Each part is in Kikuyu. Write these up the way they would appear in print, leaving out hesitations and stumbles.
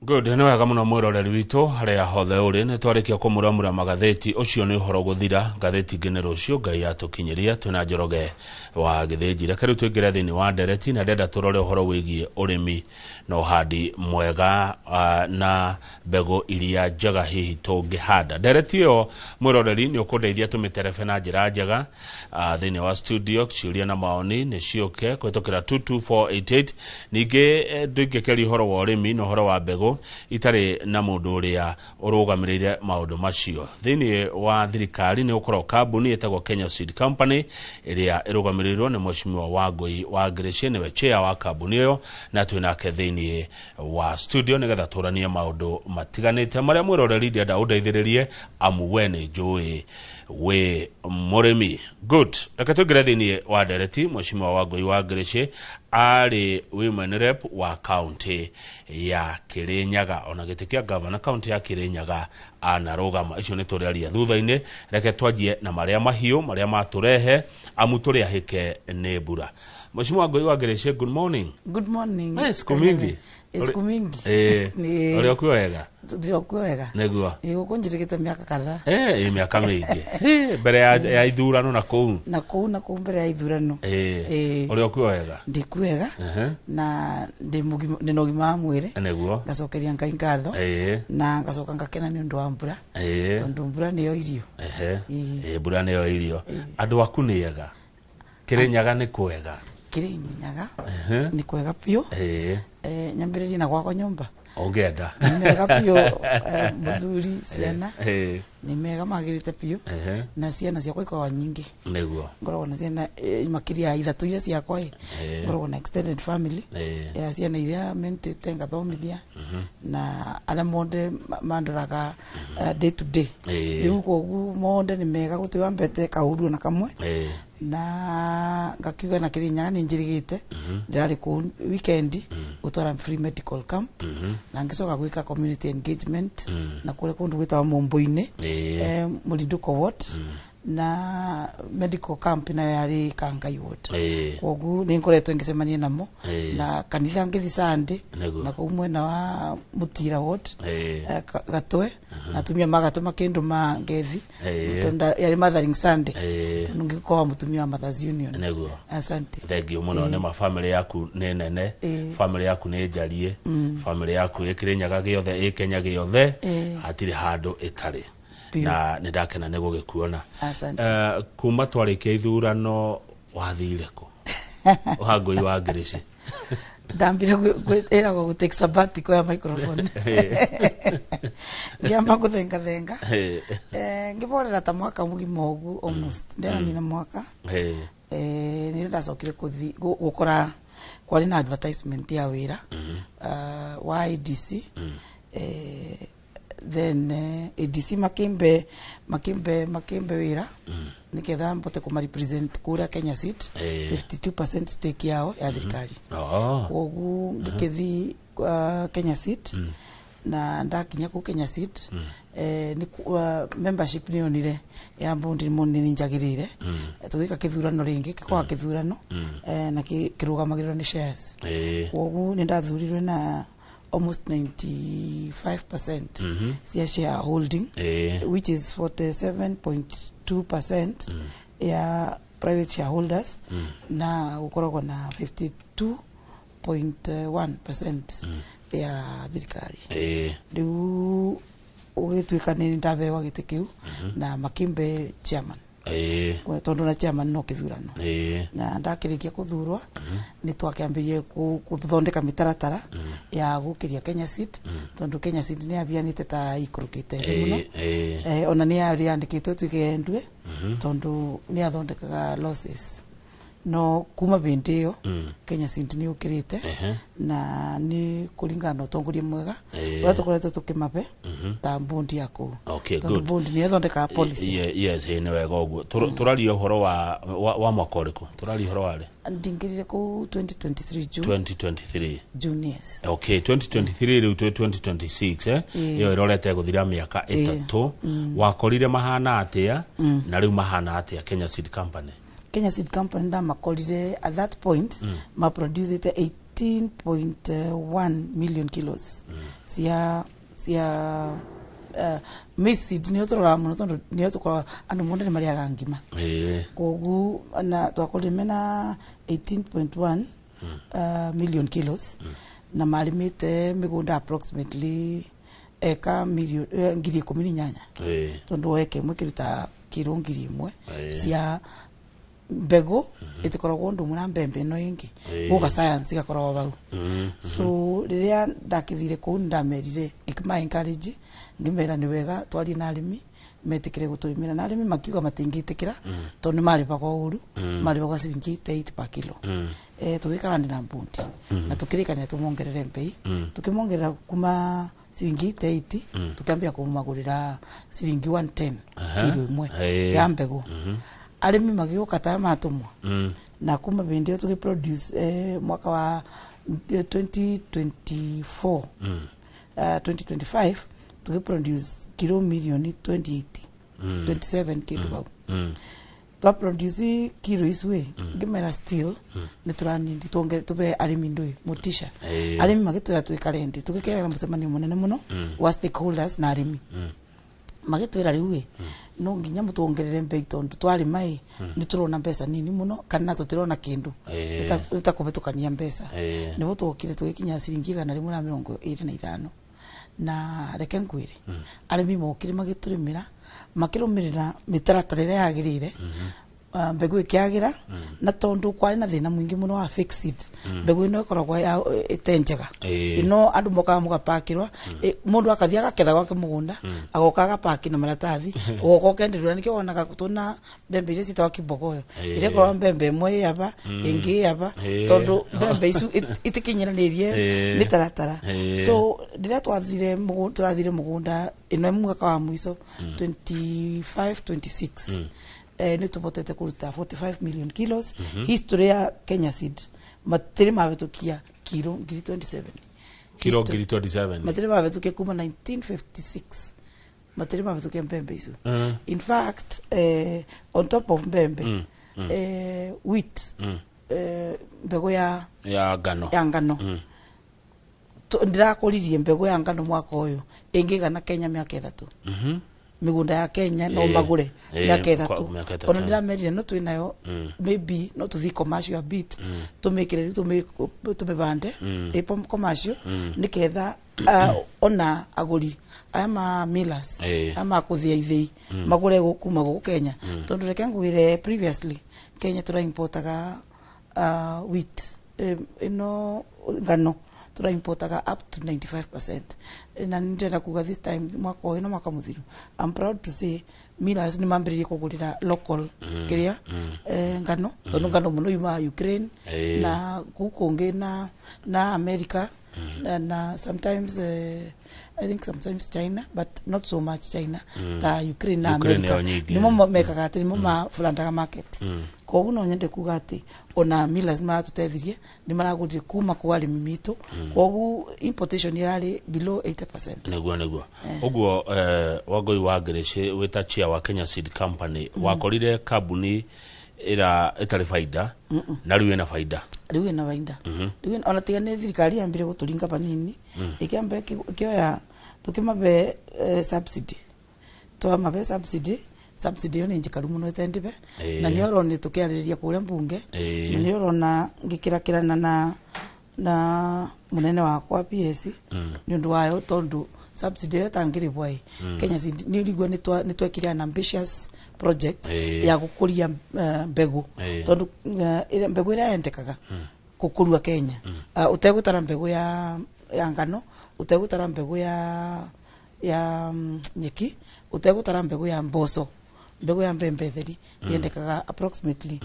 Good, nĩ wega mũno mwĩroreri witũ harĩa hothe ũrĩ. Nĩ twarĩkia kũmuramura magathĩti. Ũcio nĩ ũhoro gũthira, ngathĩti ingĩ nĩ rũciũ Ngai atũkinyĩria. Twĩna Njoroge wa Gĩthĩnji. Reke rĩu tũingĩre thĩinĩ wa ndereti, na ndenda tũrore ũhoro wĩgiĩ ũrĩmi na ũhandi mwega na mbegũ iria njega hihi tũngĩhanda. Ndereti ĩyo, mwĩroreri, nĩ ũkũndeithia tũmĩterebe na njĩra njega thĩinĩ wa studio. Ciũria na maoni nĩ ciũke kũhĩtũkĩra 22488. Ningĩ ndũingĩkĩria ũhoro wa ũrĩmi na ũhoro wa mbegũ itarĩ na mũndũ ũrĩa ũrũgamĩrĩire maũndũ macio thĩinĩ wa thirikari. Nĩ gũkorwo kambuni ĩtagwo Kenya Seed Company ĩrĩa ĩrũgamĩrĩirwo nĩ Mheshimiwa Wangũi wa Ngĩrĩci, nĩwe chair wa kambuni ĩyo, na twĩ nake thĩinĩ wa studio nĩgetha tũranie maũndũ matiganĩte marĩa, mwĩroreri, ndĩrenda ũndeithĩrĩrie, amu we nĩ njũĩ wĩ mũrĩmi. Good, reke tũingĩre thĩinĩ wa ndereti. Mheshimiwa Wangũi wa Ngĩrĩci arĩ women rep wa kaunti ya Kirinyaga, ona gĩtĩ kĩa gavana kaunti ya Kirinyaga anarũgama. Icio nĩ tũrĩaria thutha-inĩ. Reke twanjie na marĩa mahiũ marĩa matũrehe, amu tũrĩ ahĩke nĩ mbura. Mheshimiwa Wangũi wa Ngĩrĩci, good morning. Good morning. Siku mingi. Siku mingi. Ũrĩ okuo wega? Ndĩrokuo wega. Nĩguo. Gũkũ njirĩkĩte mĩaka kadhaa. Mĩaka mĩingĩ mbere ya ithurano na kũu. Na kũu mbere ya ithurano. Ũrĩ okuo wega? Ndĩkuo wega na ndĩ mũgima, ndĩna ũgima wa mwĩrĩ. Ngacokeria Ngai ngatho na ngacoka ngakena nĩ ũndũ wa mbura, tondũ mbura nĩyo irio. Mbura nĩyo irio. Andũ aku nĩ ega? Kĩrĩnyaga nĩ kwega? Kĩrĩnyaga nĩ kwega biũ. Nyambĩrĩrie na gwakwa nyũmba. Ũngĩenda. Nĩ mega biũ, mũthuri, ciana nĩ mega, magĩrĩte biũ. Na ciana ciakwa ikoragwo nyingĩ. Ngoragwo na ciana makĩria ya ithatũ iria ciakwa ĩ. Ngoragwo na extended family ya ciana iria mentĩte ngathomithia na arĩa monde mandoraga day to day. Rĩu koguo monde nĩ mega, gũtirĩ wambete kaũru ona kamwe. Na ngakiuga na Kĩrĩnyaga nĩ njĩrĩgĩte, ndĩrarĩ kũu weekend gũtwara free medical camp na ngĩcoka gwĩka community engagement na kũrĩa kũndũ gwĩtagwo Mombo-inĩ, Mũrindũko ward, na medical camp nayo yarĩ Kangai ward. Koguo nĩ ngoretwo ngĩcemania namo na kanitha ngĩthi Sunday na kũu mwena wa Mũtira ward, Gatwe, na atumia ma Gatwe makĩndũma ngethi tondũ yarĩ Mothering Sunday, tondũ ngĩkorwo mũtumia wa Mothers Union. Asante. Thank you mũno. Nĩ ma family yaku nĩ nene, family yaku nĩ njarie, family yaku ĩ Kĩrĩnyaga gĩothe, ĩ Kenya gĩothe, hatirĩ handũ ĩtarĩ. Biũ. Na nĩ ndakena nĩ gũgĩkuona. Asante. Kuma twarĩkia ithurano wathire kũ, Wangũi wa Ngĩrĩci? Ndambire ĩragwo gũ take sabbatical ya microphone, ngĩamba gũthengathenga. Ngĩborera ta mwaka mũgima ũguo, almost ndĩranina mwaka. Nĩrĩo ndacokire kũthi gũkora kwarĩ na advertisement ya wĩra wa ADC. Then ADC makĩmbe wĩra nĩgetha mbote kũma represent kũrĩa Kenya Seed, 52% stake yao ya thirikari. Koguo ngĩkĩthi Kenya Seed, na ndakinya kũu Kenya Seed, membership nĩ yonire ya board monire nĩ njagĩrĩire. Tũgĩka kĩthurano rĩngĩ, gĩkoragwo kĩthurano na kĩrũgamagĩrĩrwo nĩ shares. Koguo nĩ ndathurirwe na almost 95% cia shareholding, which is 47.2% ya private shareholders, na gũkoragwo na 52.1% ya thirikari. Rĩu ũgĩtuĩka nĩ ndabewa gĩtĩ kĩu na makĩmbe chairman. Tondũ na chairman no kĩthurano. Na ndakĩrĩkia kũthurwo nĩ twakĩambĩrie gũthondeka mĩtaratara ya gũkĩria Kenya Seed, tondũ Kenya Seed nĩ yabianĩte ta ikũrũkĩte thĩ mũno. Ona nĩ yarĩ yandĩkĩtwo ĩtuĩke yendue tondũ nĩ yathondekaga losses, no kuma bĩndĩ ĩyo Kenya Seed nĩ yũkĩrĩte na nĩ kũringana na ũtongoria mwega ũrĩa tũkoretwo tũkĩmabe ta board ya kũu, tondũ board nĩyo ĩthondekaga policy. Yes, nĩ wega ũguo. Tũraria ũhoro wa mwaka ũrĩkũ? Tũraria ũhoro warĩ? Ndingĩrire kũu 2023 June. 2023. June, yes. Okay, 2023, rĩu twĩ 2026, eh? Ĩyo ĩrorete gũthira mĩaka 3. Wakorire mahana atĩa na rĩu mahana atĩa, Kenya Seed Company? Kenya Seed Company ndamakorire at that point maproducete 18.1 million kilos cia cia maize seed. Nĩyo tũroraga mũno tondũ nĩyo tũkoragwo andũ mũndũ nĩ marĩaga ngima. Koguo na twakorire mena 18.1 million kilos na marĩmĩte mĩgũnda approximately eka million 18,000, tondũ o eka ĩmwe ĩkĩruta kiro 1,000 cia mbegũ. Ĩtĩkoragwo ũndũ ũmwe na mbembe ĩno ĩngĩ, gũka science igakoragwo hau. So rĩrĩa ndakĩthire kũu, nĩndamerire, ngĩkĩma encourage, ngĩmera nĩ wega twarie na arĩmi metĩkĩre gũtũrĩmĩra, na arĩmi makiuga matingĩtĩkĩra tondũ nĩ marĩbagwo ũru, marĩbagwo ciringi 88 per kilo. Tũgĩikaranĩra mbundi na tũkĩrĩkanĩra tũmongerere mbei. Tũkĩmongerera kuma ciringi 88, tũkĩambia kũmagũrĩra ciringi 110 kilo ĩmwe ya mbegũ. Arĩmi magĩũka ta matũmwo, na kuma hĩndĩ ĩyo tũgĩproduce mwaka wa 2024, 2025 tũgĩproduce kilo milioni 28, 27 kilo hau. Twaproduce kilo icu ĩ, ngĩmera still nĩ tũranindi tũbe arĩmi ndũĩ motisha. Arĩmi magĩtwĩra twĩkare ndĩ, tũgĩkerera mũcemanio mũnene mũno wa stakeholders na arĩmi magĩtwĩra rĩu ĩ, no nginya mũtuongerere mbei tondũ twarĩma ĩ, nĩ tũrona mbeca nini mũno kana tũtirona kĩndũ nĩ ta kũhĩtũkania mbeca. Nĩguo twokire tũgĩkinya ciringi 125, na reke ngwĩre, arĩmi mokire magĩtũrĩmĩra, makĩrũmĩrĩra mĩtaratara ĩrĩa yagĩrĩire. Mbegũ ĩkĩagĩra, na tondũ kwarĩ na thĩna mũingĩ mũno wa fake seed, mbegũ ĩno ĩkoragwo ya ĩte njega. Ĩno andũ mokaga mũgapakĩrwa, mũndũ akathiĩ agaketha gwake mũgũnda, agoka agapaki na maratathi, ũgoka ũkenderera. Nĩkĩo wonaga tũna mbembe iria ciĩtagwo kibogoyo, ĩrĩa ĩkoragwo mbembe ĩmwe ĩ aba, ĩngĩ ĩ aba, tondũ mbembe icu itikinyanĩrie mĩtaratara. So rĩrĩa twathire tũrathire mũgũnda ĩno mwaka wa mũico 25 26, nĩ tũhotete kũruta 45 million kilos. History ya Kenya Seed, matirĩ mabĩtũkia kiro ngiri 27. Kilo ngiri 27? Matirĩ mabĩtũkia kuma 1956, matirĩ mabĩtũkia mbembe icio. In fact, on top of mbembe, wheat, mbegũ ya ya ngano. Ya ngano. Ndĩrakũririe mbegũ ya ngano mwaka ũyũ ĩngĩgana Kenya mĩaka 3. Mĩgũnda ya Kenya no magũre mĩaka 3. Mĩaka 3. Ona ndĩramerire no twĩnayo, maybe no tũthiĩ commercial a bit, tũmĩkĩre rĩu, tũmĩbande ĩpo commercial, nĩketha ona agũri aya ma millers, aya ma kũthĩa ithĩi, magũre kuma gũkũ Kenya, tondũ reke ngwĩre, previously Kenya tũraimportaga wheat, ĩno ngano tũraimportaga up to 95%. Na nĩ ndĩrenda kuga this time, mwaka ũyũ na mwaka mũthiru, I'm proud to say millers nĩ mambĩrĩrie kũgũrĩra local kĩrĩa, ngano, tondũ ngano mũno yumaga Ukraine na kũu kũngĩ na America na sometimes, I think sometimes China, but not so much China ta Ukraine na Ukraine America. nĩyo nyingĩ. Nĩmo mekaga atĩ nĩmo maburandaga market. Koguo no nyende kuga atĩ ona millers maratũteithirie, nĩ maragũrire kuma kwa arĩmi mitũ, koguo importation ĩrarĩ below 80%. Nĩguo ũguo. Wangũi wa Ngĩrĩcĩ, wĩta chair wa Kenya Seed Company, wakorire kambuni ĩra ĩtarĩ baida na rĩu ĩna baida. Rĩu ĩna baida. Rĩu ona tiga nĩ thirikari yambire gũtũringa panini, ĩkĩamba ĩkĩoya tũkĩmabe subsidy, twamabe subsidy. Subsidy ĩyo nĩ njikaru mũno ĩtendibe. Na nĩ ũrona tũkĩarĩrĩria kũrĩa mbunge, na nĩ ũrona ngĩkĩrakĩrana na mũnene wakwa PS nĩ ũndũ wayo, tondũ subsidy ĩyo ĩtangĩrĩbwa ĩ, Kenya Seed nĩ ũrigua nĩ twekire an ambitious project ya gũkũria mbegũ, tondũ mbegũ ĩrĩa yendekaga gũkũrua Kenya, ũtegũtara mbegũ ya ngano, ũtegũtara mbegũ ya nyeki, ũtegũtara mbegũ ya mboco, mbegũ ya mbembe theri yendekaga approximately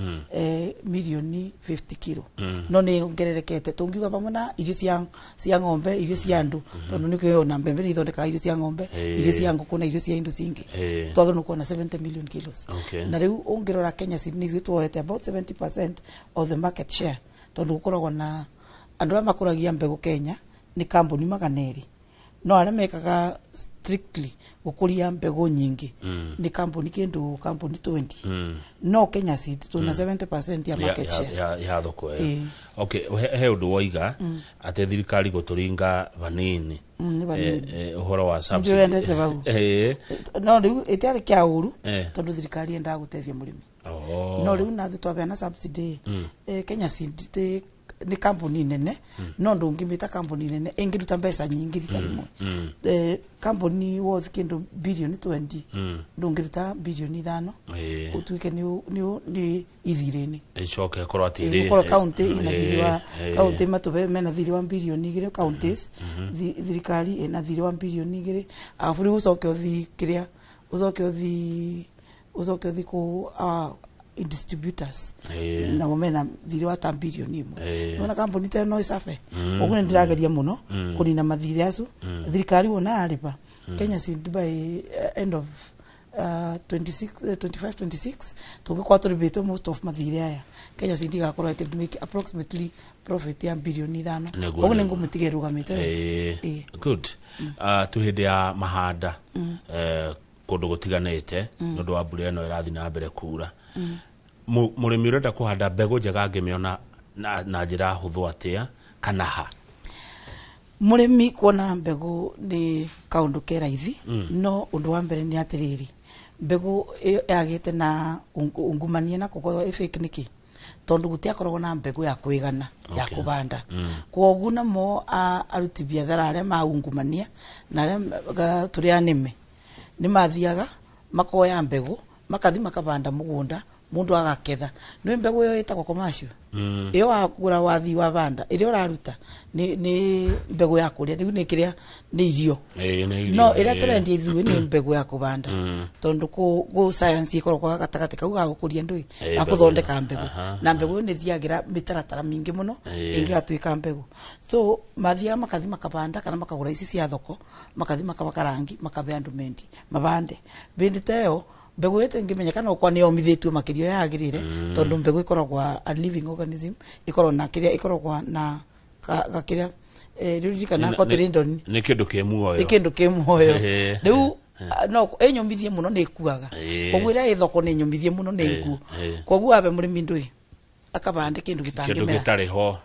milioni 50 kilo. No nĩ yongererekete, tũngiuga pamwe na irio cia ng'ombe, irio cia andũ, tondũ nĩkĩo ona mbembe nĩ ithondekaga irio cia ng'ombe, irio cia ngũkũ na irio cia indo cingĩ, twagĩrĩirwo kuona 70 million kilos. Na rĩu ũngĩrora Kenya Seed, nĩ ithuĩ tuoete about 70% of the market share, tondũ gũkoragwo na andũ arĩa makũragia mbegũ Kenya nĩ kambuni 200. No arĩa mekaga strictly gũkũria mbegũ nyingĩ nĩ kambuni kĩndũ kambuni 20. No Kenya Seed tuna 70% ya market share ya thoko ĩyo. Ĩĩ. Okay, he ũndũ woiga atĩ thirikari gũtũringa vanini. Nĩ vanini. Ũhoro wa subsidy. Wendete vau. No rĩu ĩtiarĩ kĩa ũru, tondũ thirikari yendaga gũteithia mũrĩmi. No rĩu nathuĩ twabeana subsidy, Kenya Seed nĩ kambuni nene, no ndũngĩmĩta kambuni nene ĩngĩruta mbeca nyingĩ rita rĩmwe. Kambuni worth kĩndũ bilioni 20, ndũngĩruta bilioni 5 ũtuĩke nĩ ithirĩ-inĩ. Ĩcoke ĩkorwo atĩ Gũkorwo county ina thirĩ wa county matũbe mena thirĩ wa bilioni 2, counties, thirikari ĩna thirĩ wa bilioni 2, arabu rĩu ũcoke ũthi kĩrĩa, ũcoke ũthi kũ distributors, nao mena thirĩ wa ta bilioni 1. Nĩwona kambuni ta ĩyo no ĩcabe ũguo. Nĩ ndĩrageria mũno kũnina mathirĩ acu. Thirikari wona yarĩba Kenya Seed by end of 26, 25 26, tũngĩkorwo tũrĩbĩtwo most of mathirĩ aya, Kenya Seed igakorwo ĩkĩ make approximately profit ya bilioni 5. Ũguo nĩ ngũmĩtiga ĩrũgamĩte wega. Good. Tu hĩndĩ ya mahanda, kũndũ gũtiganĩte nĩ ũndũ wa mbura ĩno ĩrathiĩ na mbere kura, mũrĩmi ũrenda kũhanda mbegũ njega angĩmĩona na njĩra hũthũ atĩa kana ha? Mũrĩmi kuona mbegũ nĩ kaũndũ ke raithi, no ũndũ wa mbere nĩ atĩrĩrĩ, mbegũ ĩyo yagĩte na ungumania na gũkorwo ĩ fake nĩkĩ? Tondũ gũtiakoragwo na mbegũ ya kwĩgana ya kũbanda. Kwoguo namo aruti biathara arĩa maungumania na arĩa tũrĩ anĩme nĩ mathiaga makoya mbegũ, makathi makabanda mũgũnda, mũndũ agaketha. Nĩ mbegũ ĩyo ĩtagwo commercial ĩyo wakũra wathi wabanda, ĩrĩa ũraruta nĩ mbegũ ya kũrĩa, rĩu nĩ kĩrĩa nĩ irio. Nĩ irio. No ĩrĩa tũrendia ithuĩ nĩ mbegũ ya kũbanda, tondũ kũ science ĩkoragwo gatagatĩ kau ga gũkũria ndũĩ ga mbegũ. Gũthondeka mbegũ, na mbegũ ĩyo nĩ ĩthiagĩra mĩtaratara mĩingĩ mũno ĩngĩgatuĩka mbegũ. So mathiaga makathi makabanda kana makagũra ici cia thoko, makathi makabaka rangi, makabe andũ mendi mabande. Bĩndĩ ta ĩyo mbegũ ĩyo tũngĩmenya kana ũkwa nĩ yomithĩtio makĩria ũrĩa yagĩrĩire, tondũ mbegũ ĩkoragwo a living organism, ĩkoragwo na kĩrĩa, ĩkoragwo na gakĩrĩa, rĩu ririkana cotyledon. Nĩ kĩndũ kĩ muoyo. Nĩ kĩndũ kĩ muoyo. Rĩu no ĩnyũmithie mũno nĩ ĩkuaga. Koguo ĩrĩa ĩ thoko nĩ nyũmithie mũno nĩ nguo. Koguo abe mũrĩmi ndũĩ akabande kĩndũ kĩndũ gĩtangĩmera. Gĩtarĩ ho,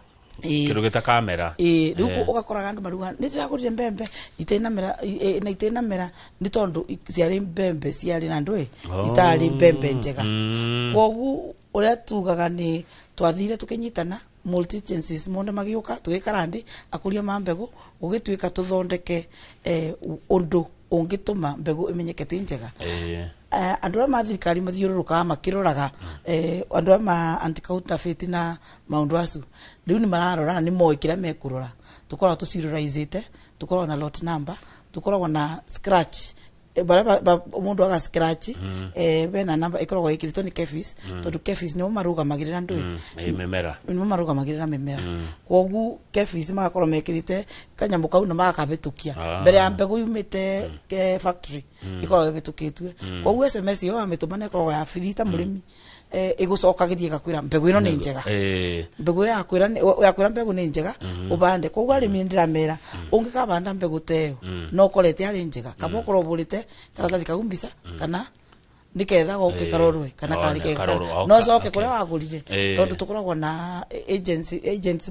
kĩndũ gĩtakamera. Ĩĩ, rĩu ũgakoraga andũ mariuga nĩ ndĩragũrire mbembe itinamera, na itinamera nĩ tondũ ciarĩ mbembe ciarĩ na ndũĩ itarĩ mbembe njega. Kwoguo ũrĩa tugaga nĩ twathire tũkĩnyitana multi agencies monde magĩũka, tũgĩikara ndĩ akũria ma mbegũ, gũgĩtuĩka tũthondeke ũndũ ũngĩtũma mbegũ ĩmenyeke ti njega. Andũ arĩa ma thirikari mathiũrũrũkaga makĩroraga, andũ arĩa ma anti counterfeit na maũndũ acu rĩu nĩ mararora na nĩ moĩ kĩrĩa mekũrora. Tũkoragwo tũciruraizĩte, tũkoragwo na lot number, tũkoragwo na scratch, barĩa mũndũ aga scratch, bena namba ĩkoragwo ĩkĩrĩtwo nĩ KEPHIS, tondũ KEPHIS nĩo marũgamagĩrĩra ndũĩ Mĩmera. Nĩmo marũgamagĩrĩra mĩmera. Kwoguo KEPHIS magakorwo mekĩrĩte kanyamũ kau na magakabĩtũkia mbere ya mbegũ yumĩte ke factory, ĩkoragwo ĩbĩtũkĩtue. Kwoguo SMS ĩyo wamĩtũma nĩ ĩkoragwo ya free ta mũrĩmi, ĩgũcokagĩria ĩgakwĩra mbegũ ĩno nĩ njega. Mbegũ yakwĩra mbegũ nĩ njega ũbande. Koguo arĩmi nĩ ndĩramera ũngĩkabanda mbegũ ta ĩyo no ũkorete arĩ njega, kaba ũkorwo ũbũrĩte karatathi kau mbica kana nĩketha goke karorwe kana Oh, karĩ nĩ kega karorwo, no coke kũrĩa wagũrire, tondũ tũkoragwo na agency, agents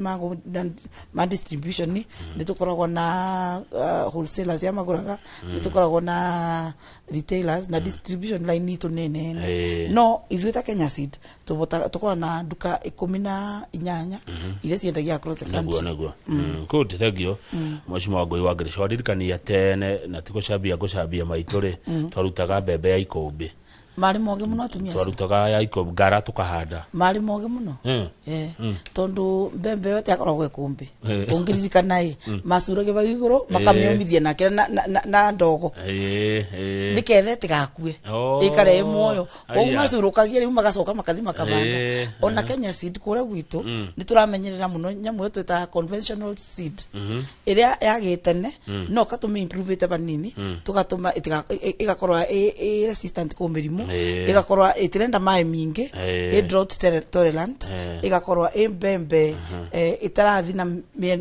ma distribution, nĩ tũkoragwo na wholesalers ya magũraga, nĩ tũkoragwo na retailers na distribution line itũ nĩ nene. No ithuĩ ta Kenya Seed tũbota tũkoragwo na nduka 18 iria ciendagia across the country. Nĩguo. Good, thank you, Mheshimiwa Wangũi wa Ngĩrĩca. Waririkania tene na ti gũcambia, ngũcambia maitũ rĩ, twarutaga mbembe ya ikũmbĩ. Marĩ moge mũno atumia acio. Twarutaga ya ikũmbĩ ngara tũkahanda. Marĩ moge mũno. Tondũ mbembe ĩyo ĩtiakoragwo ĩkũmbĩ, ũngĩririkana ĩ macuragia bau igũrũ makamĩũmithia nake na ndogo Eh, eh. nĩketha ĩtigakue, ĩikare ĩ muoyo. Koguo macurũkagia rĩu magacoka makathi makabanda. Ona Kenya Seed kũrĩa gwitũ nĩ tũramenyerera mũno nyamũ ĩyo twĩtaga conventional seed ĩrĩa yagĩtene, no katũmĩ improve vanini, tũgatũma ĩgakorwo ĩ resistant kũ mĩrimũ. nyumu, igakorwa itirenda mai mingi, i drought tolerant, igakorwa i mbembe itarathi na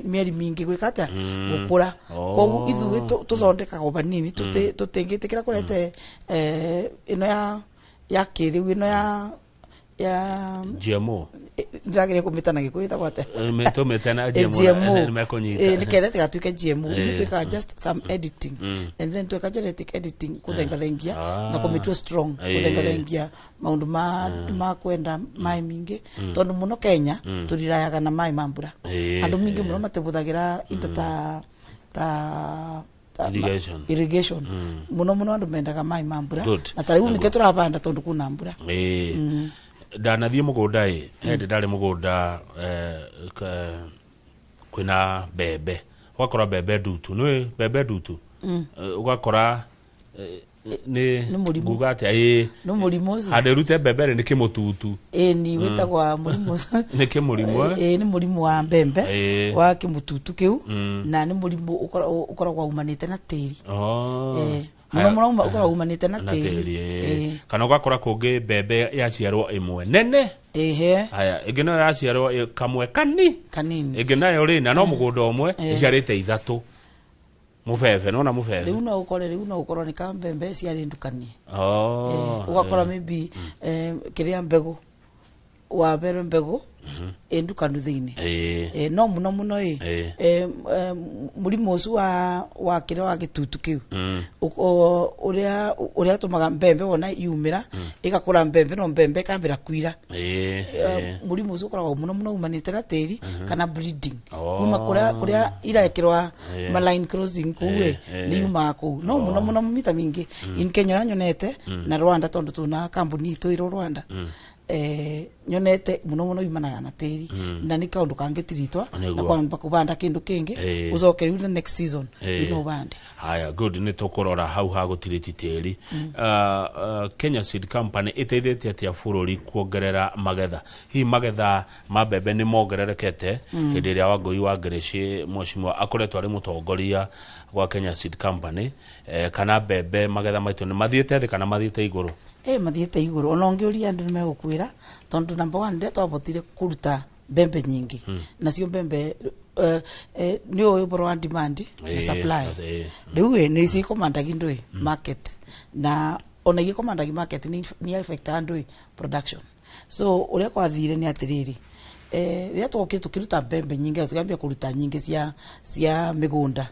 mieri mingi gwika atia gukura. Koguo ithuĩ tuthondekaga banini, tutingĩtĩkĩra kũrete ĩno ya kĩrĩu, ĩno ya GMO. Ndĩrageria kũmĩta na Gĩkũyũ ĩtagwo atĩa? Tũmĩte na GMO nĩmekũnyita. Nĩketha ĩtigatuĩke GMO. Ithuĩ twĩkaga just some editing, and then tweka genetic editing kũthengathengia na kũmĩtua strong, kũthengathengia maũndũ ma kwenda maĩ mingĩ, tondũ mũno Kenya tũrirayaga na maĩ ma mbura. Andũ mingĩ mũno matibũthagĩra indo ta irrigation. Irrigation muno muno andu mendaga mai ma mbura. Na ta riu nike turabanda tondu kuna mbura. Ndanathiĩ mũgũnda ĩ hĩndĩ ndarĩ mũgũnda kwĩna mbembe, ũgakora mbembe ndutu, nĩũĩ mbembe ndutu, ũgakora nĩ nguga atĩa ĩ nĩ mũrimũ ũcio handũ ĩrute mbembe rĩ nĩ kĩmũtutu. Ĩ ni wĩtagwo mũrimũ nĩ kĩmũrimũ. Ĩ nĩ mũrimũ wa mbembe wa kĩmũtutu kĩu, na nĩ mũrimũ ũkoragwo umanĩte na tĩri. Mũno mũno ũkoragwo umanĩte na tĩri. Kana ũgakora kũngĩ mbembe yaciarwo ĩmwe nene. Haya, ĩngĩ nayo yaciarwo kamwe kanini, ĩngĩ nayo rĩ na no mũgũnda ũmwe ĩciarĩte ithatũ. Mubebe nona mubebe riu no ukore, riu no ukorwo ni ka mbembe ciarĩ ndukanie. Ugakora maybe kiria mbegu wa mbere mbegu ĩndukanu thĩinĩ. No muno muno ĩ mũrimũ ũcio wa kĩrĩa wa gĩtutu kĩu ũrĩa ũtũmaga mbembe wona yumĩra ĩgakũra mbembe no mbembe ĩkambĩra kuira. Mũrimũ ũcio ũkoragwo mũno mũno umanĩte na tĩri kana breeding kuma kũrĩa irekĩrwa ma line crossing kũu ĩ nĩ yumaga kũu. No mũno mũno mita mingĩ in Kenya ũrĩa nyonete na Rwanda, tondũ tuna kambuni itũ ĩrĩ Rwanda, nyonete muno muno yumanaga na tĩri, na nĩ kaũndũ kangĩtiritwa na kwamba kũbanda kĩndũ kĩngĩ ũcoke rĩu the next season no ũbande. Haya, good, nĩ tũkũrora hau ha gũtiriti tĩri. Kenya Seed Company ĩteithĩtie atĩa bũrũri kuongerera magetha? Hihi magetha ma mbembe nĩ mongererekete hĩndĩ ĩrĩa Wangũi wa Ngĩrĩcĩ mheshimiwa akoretwo arĩ mũtongoria gwa Kenya Seed Company, kana mbembe magetha maitũ nĩ mathiĩte thĩ kana mathiĩte igũrũ? Mathiĩte igũrũ. Ona ũngĩũria andũ nĩ megũkwĩra, tondũ number one rĩrĩa twabotire kũruta mbembe nyingĩ, nacio mbembe nĩ ũĩ ũhoro wa demand na supply, rĩu ĩ nĩ cikomandagi ndũĩ market, na ona igĩkomandagi market nĩ affectaga ndũĩ production. So ũrĩa kwathire nĩ atĩrĩrĩ, rĩrĩa twokire tũkĩruta mbembe nyingĩ na tũkĩambia kũruta nyingĩ cia mĩgũnda,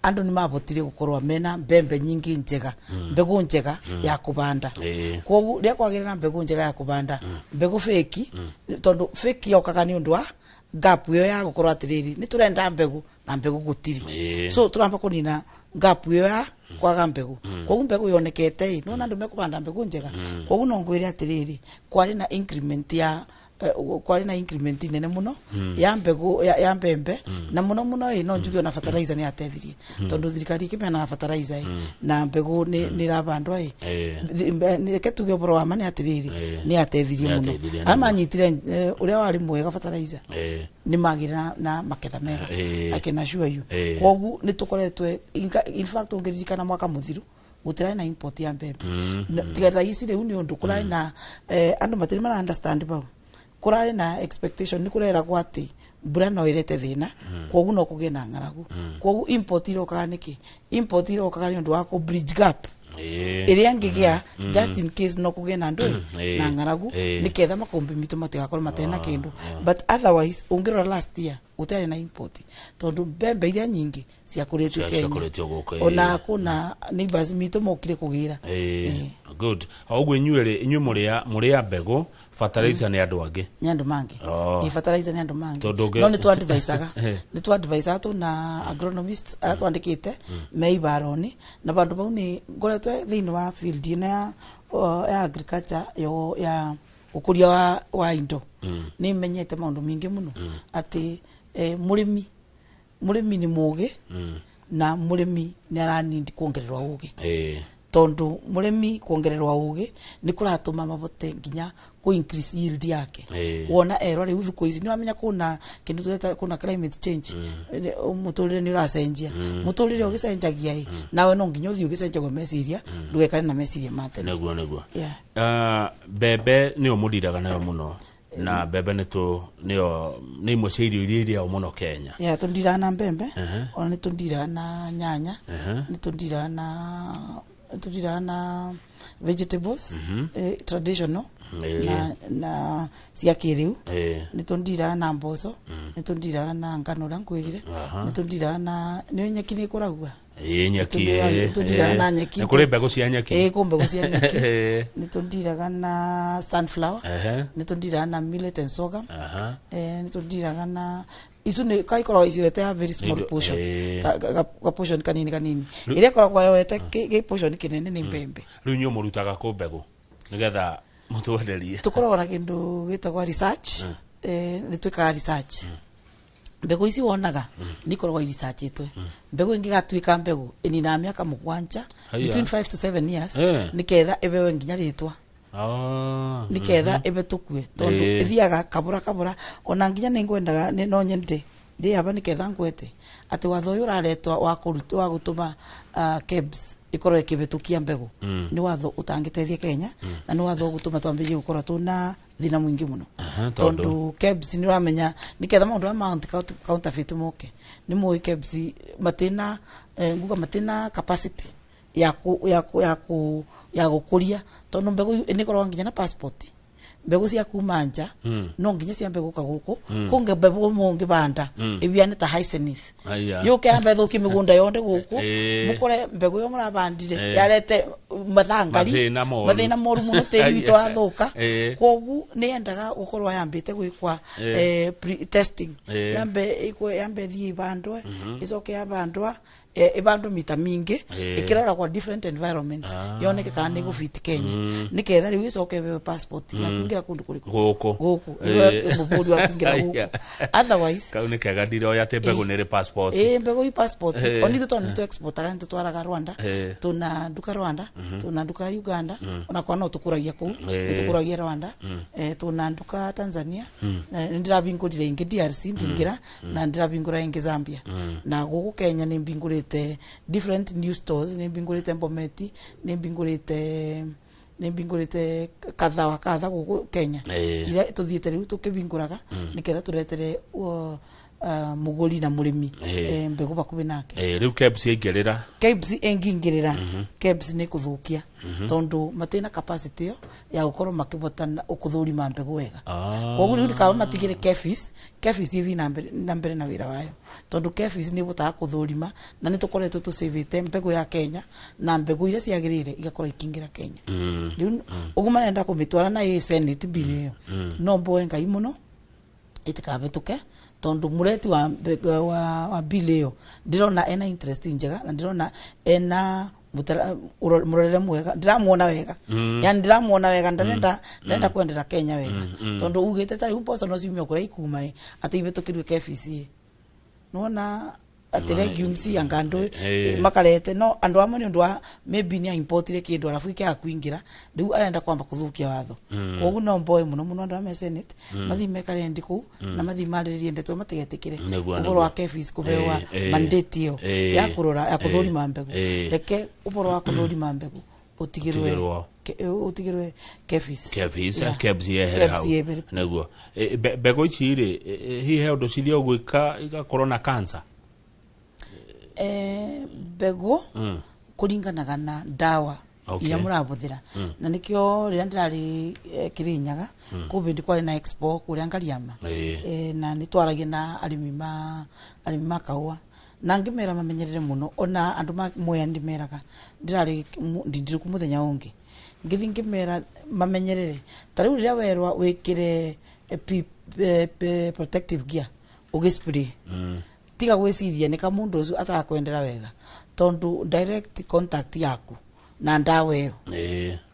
andũ nĩ mabotire gũkorwo mena mbembe nyingĩ njega, mbegũ njega ya kũbanda. Koguo rĩrĩa kwagĩra na mbegũ njega ya kũbanda, mbegũ fake, tondũ fake yokaga nĩ ũndũ wa gap ĩyo ya gũkorwo atĩrĩrĩ nĩ tũrenda mbegũ na mbegũ gũtirĩ. So tũramba kũnina gap ĩyo ya kwaga mbegũ. Koguo mbegũ yonekete ĩ nona andũ mekũbanda mbegũ njega. Koguo no ngwĩre atĩrĩrĩ, kwarĩ na increment ya kwarĩ na increment nene muno ya mbegũ ya mbembe, na muno muno ĩ no njuge ona fertilizer nĩ yateithirie, tondũ thirikari ĩkĩmeanaga fertilizer ĩ na mbegũ nĩ ĩrabandwa ĩ reke tuge ũhoro wa ma nĩ atĩrĩrĩ nĩ yateithirie mũno. Arĩa manyitire ũrĩa warĩ mwega fertilizer nĩ magĩre na maketha mega, I can assure you. Koguo nĩ tũkoretwo in fact ũngĩririkana mwaka mũthiru gũtirarĩ na import ya mbembe, tiga thaa ici rĩu nĩ ũndũ kũrarĩ na andũ matirĩ mara understand bau, kũrarĩ na expectation nĩ kũreragwo atĩ mbura no ĩrete thĩna, koguo no kũgĩe na ng'aragu. Koguo import irokaga nĩkĩ? Import irokaga nĩ ũndũ wa kũ bridge gap ĩrĩa ĩngĩgĩa just in case no kũgĩe na ndũĩ na ng'aragu, nĩketha makũmbĩ mitũ matigakorwo matena kĩndũ. But otherwise ũngĩrora last year gũtiarĩ na import, tondũ mbembe iria nyingĩ ciakũrĩtio Kenya, ona kuna neighbors mitũ mokire kũgĩra. Good. O ũguo inyuĩ rĩ, inyuĩ mũrĩ a mbegũ, fertilizer nĩ andũ angĩ? Nĩ andũ mangĩ. Fertilizer nĩ andũ mangĩ. No nĩ twadvisaga, nĩ twadvisaga tuna agronomists arĩa twandĩkĩte me ibaroni, na bandũ bau nĩ ngoretwo thĩinĩ wa field ĩno ya agriculture ya ũkũria wa indo. Nĩ menyete maũndũ maingĩ mũno atĩ mũrĩmi nĩ mũgĩ, na mũrĩmi nĩ aranindi kuongererwo ũgĩ. Tondu murimi kuongererwa ugi ni kuratuma mabote nginya ku increase yield yake. Wona erwa riu thuku ici ni wamenya kuna kindu tureta kuna climate change, muturire ni uracenjia, muturire ugicenjagia i nawe no nginya uthii ugicenjagia meciria, ndugekare na meciria ma tene. Niguo. Mbembe nĩyo mũndiraga nayo mũno, na mbembe nĩyo nĩ imwe cia irio iria irĩagwo mũno Kenya. Yeah, tũndiraga na mbembe, ona nĩ tũndiraga na nyanya, nĩ tũndiraga na vegetables, traditional na cia kĩrĩu, nĩ tũndiraga na mboco, nĩ tũndiraga na ngano ũrĩa nkwĩrire, nĩ tũndiraga na nĩ nyeki nĩ ĩkũragua. Ĩĩ, nyeki. Tũndiraga na nyeki. Nĩ kũrĩ mbegũ cia nyeki. Ĩĩ, kũ mbegũ cia nyeki. Nĩ tũndiraga na sunflower, nĩ tũndiraga na millet and sorghum, nĩ tũndiraga na icu nĩ kaikoragwo icioete a very small portion, ka portion kanini kanini. Ĩrĩa ĩkoragwo yoete gĩ portion kĩnene nĩ mbembe. Rĩu inyuĩ mũrutaga kũ mbegũ nĩgetha mũtwenderie? Tũkoragwo na kĩndũ gĩtagwo research, nĩ twĩkaga research. Mbegũ ici wonaga nĩ ikoragwo iresearchĩtwe. Mbegũ ĩngĩgatuĩka mbegũ ĩninaga mĩaka 7, between 5 to 7 years, nĩketha ĩbewe nginya rĩtwa, nĩketha ĩbetũkue, tondũ ĩthiaga kabura kabura. Ona nginya nĩ ngwendaga no nyende ndĩ aba nĩketha ngwete atĩ watho ũyũ ũraretwa wa kũruta wa gũtũma KEBS ĩkorwo ĩkĩbĩtũkia mbegũ nĩ watho ũtangĩteithia Kenya, na nĩ watho ũgũtũma twambĩrĩrie gũkorwo tũna thĩna mũingĩ mũno, tondũ KEBS nĩ ũramenya nĩketha maũndũ maya ma counterfeit moke. Nĩ mũĩ KEBS matina, nguga matina capacity ya ku ya ku ya ku ya gũkũria, tondũ mbegũ nĩ ĩkoragwo nginya na passport. Mbegũ cia kuma nja no nginya ciambe gũka gũkũ, kũngĩ mbegũ mũngĩbanda ĩbiane ta hyacinth yũke yambe thũkie mĩgũnda yothe gũkũ, mũkore mbegũ ĩyo mũrabandire yarete mathangari, mathĩna moru mũno, tĩri witũ wathũka. Kwoguo nĩ yendaga gũkorwo yambĩte gwĩkwa testing, yambe ĩkwe, yambe thiĩ ibandwe, ĩcoke yabandwa, ibandwo mita mingi, ikirora kwa different environments, yoneke kana nĩ gũbiti Kenya, nĩketha rĩu ĩcoke ĩheo passport ya kũingĩra kũndũ kũrĩkũ? Gũkũ. Gũkũ, ĩheo mũbũri wa kũingĩra gũkũ. Otherwise Kau nĩ kega, ndiroya atĩ mbegũ nĩ ĩrĩ passport. Ĩĩ, mbegũ i passport. Ona ithuĩ tondũ nĩ tũ exportaga, nĩ tũtwaraga Rwanda, tuna nduka Rwanda, tuna nduka Uganda, ona kwa no tũkũragia kũu, nĩ tũkũragia Rwanda, tuna nduka Tanzania, nĩ ndĩrabingũrire ingĩ DRC ndingĩra, na ndĩrabingũra ingĩ Zambia, na gũkũ Kenya nĩ mbingũrĩte different new stores, nĩ mbingũrĩte Bometi, nĩ mbingũrĩte kadha wa kadha gũkũ Kenya, iria tũthiĩte rĩu tũkĩbingũraga nĩgetha tũretere mũgũri na mũrĩmi mbegũ bakuhĩ nake. Rĩu KEBS yaingĩrĩra? KEBS ĩngĩingĩrĩra, KEBS nĩ kũthũkia, tondũ matina capacity ĩyo ya gũkorwo makĩbota kũthũrima mbegũ wega. Koguo rĩu kaba matigĩre KEPHIS, KEPHIS ĩthiĩ na mbere na wĩra wayo, tondũ KEPHIS nĩ ĩbotaga kũthũrima, na nĩ tũkoretwo tũcĩvĩte mbegũ ya Kenya na mbegũ iria ciagĩrĩire igakorwo ikĩingĩra Kenya. Rĩu ũguo marenda kũmĩtwara na ĩ Senate bill ĩyo, no mboe Ngai mũno itikabĩtũke, tondu mureti wa bill ĩyo ndĩrona ena interest njega, na ndĩrona ena mũrorere mwega, ndĩramuona wega, yani ndĩramuona wega, ndarenda kwendera Kenya wega, tondu ugĩte ta rĩu mboco no ciumio kũrĩa ikuma ĩ atĩ ibĩtũkĩrue KEPHIS ĩ nĩwona atĩ legumes ya ngando makarete no andũ amwe nĩ ũndũ wa maybe nĩ importire kĩndũ arabu ikĩaga kuingĩra, rĩu arenda kwamba kũthũkia watho. Koguo no mboe mũno mũno andũ arĩa me Senate mathiĩ mekare ndi kũu na mathiĩ marĩrĩrie ndeto matigetĩkĩre ũhoro wa KEPHIS kũhewa mandate ĩyo ya kũrora ya kũthũrima mbegũ. Reke ũhoro wa kũthũrima mbegũ ũtigĩrwe ũtigĩrwe KEPHIS. KEPHIS. KEBS yehere hau. Nĩguo mbegũ ici rĩ, hihi he ũndũ cithiĩ gwĩka igakorwo na cancer? Mbegũ kũringanaga na ndawa iria mũrabũthĩra, na nĩkĩo rĩrĩa ndĩrarĩ Kĩrĩnyaga kũu bĩndĩ kwarĩ na expo kũrĩa Ngariama, na nĩ twaragia na arĩmi ma kahũa, na ngĩmera mamenyerere mũno. Ona andũ ma Mwea ndĩmeraga, ndĩrarĩ ndindirũku mũthenya ũngĩ ngĩthiĩ ngĩmera mamenyerere. Ta rĩu rĩrĩa werwa wĩkĩre protective gear ũgĩ spray, tiga gwĩciria nĩ ka mũndũ ũcio atarakwendera wega, tondu direct contact yaku na ndawa ĩyo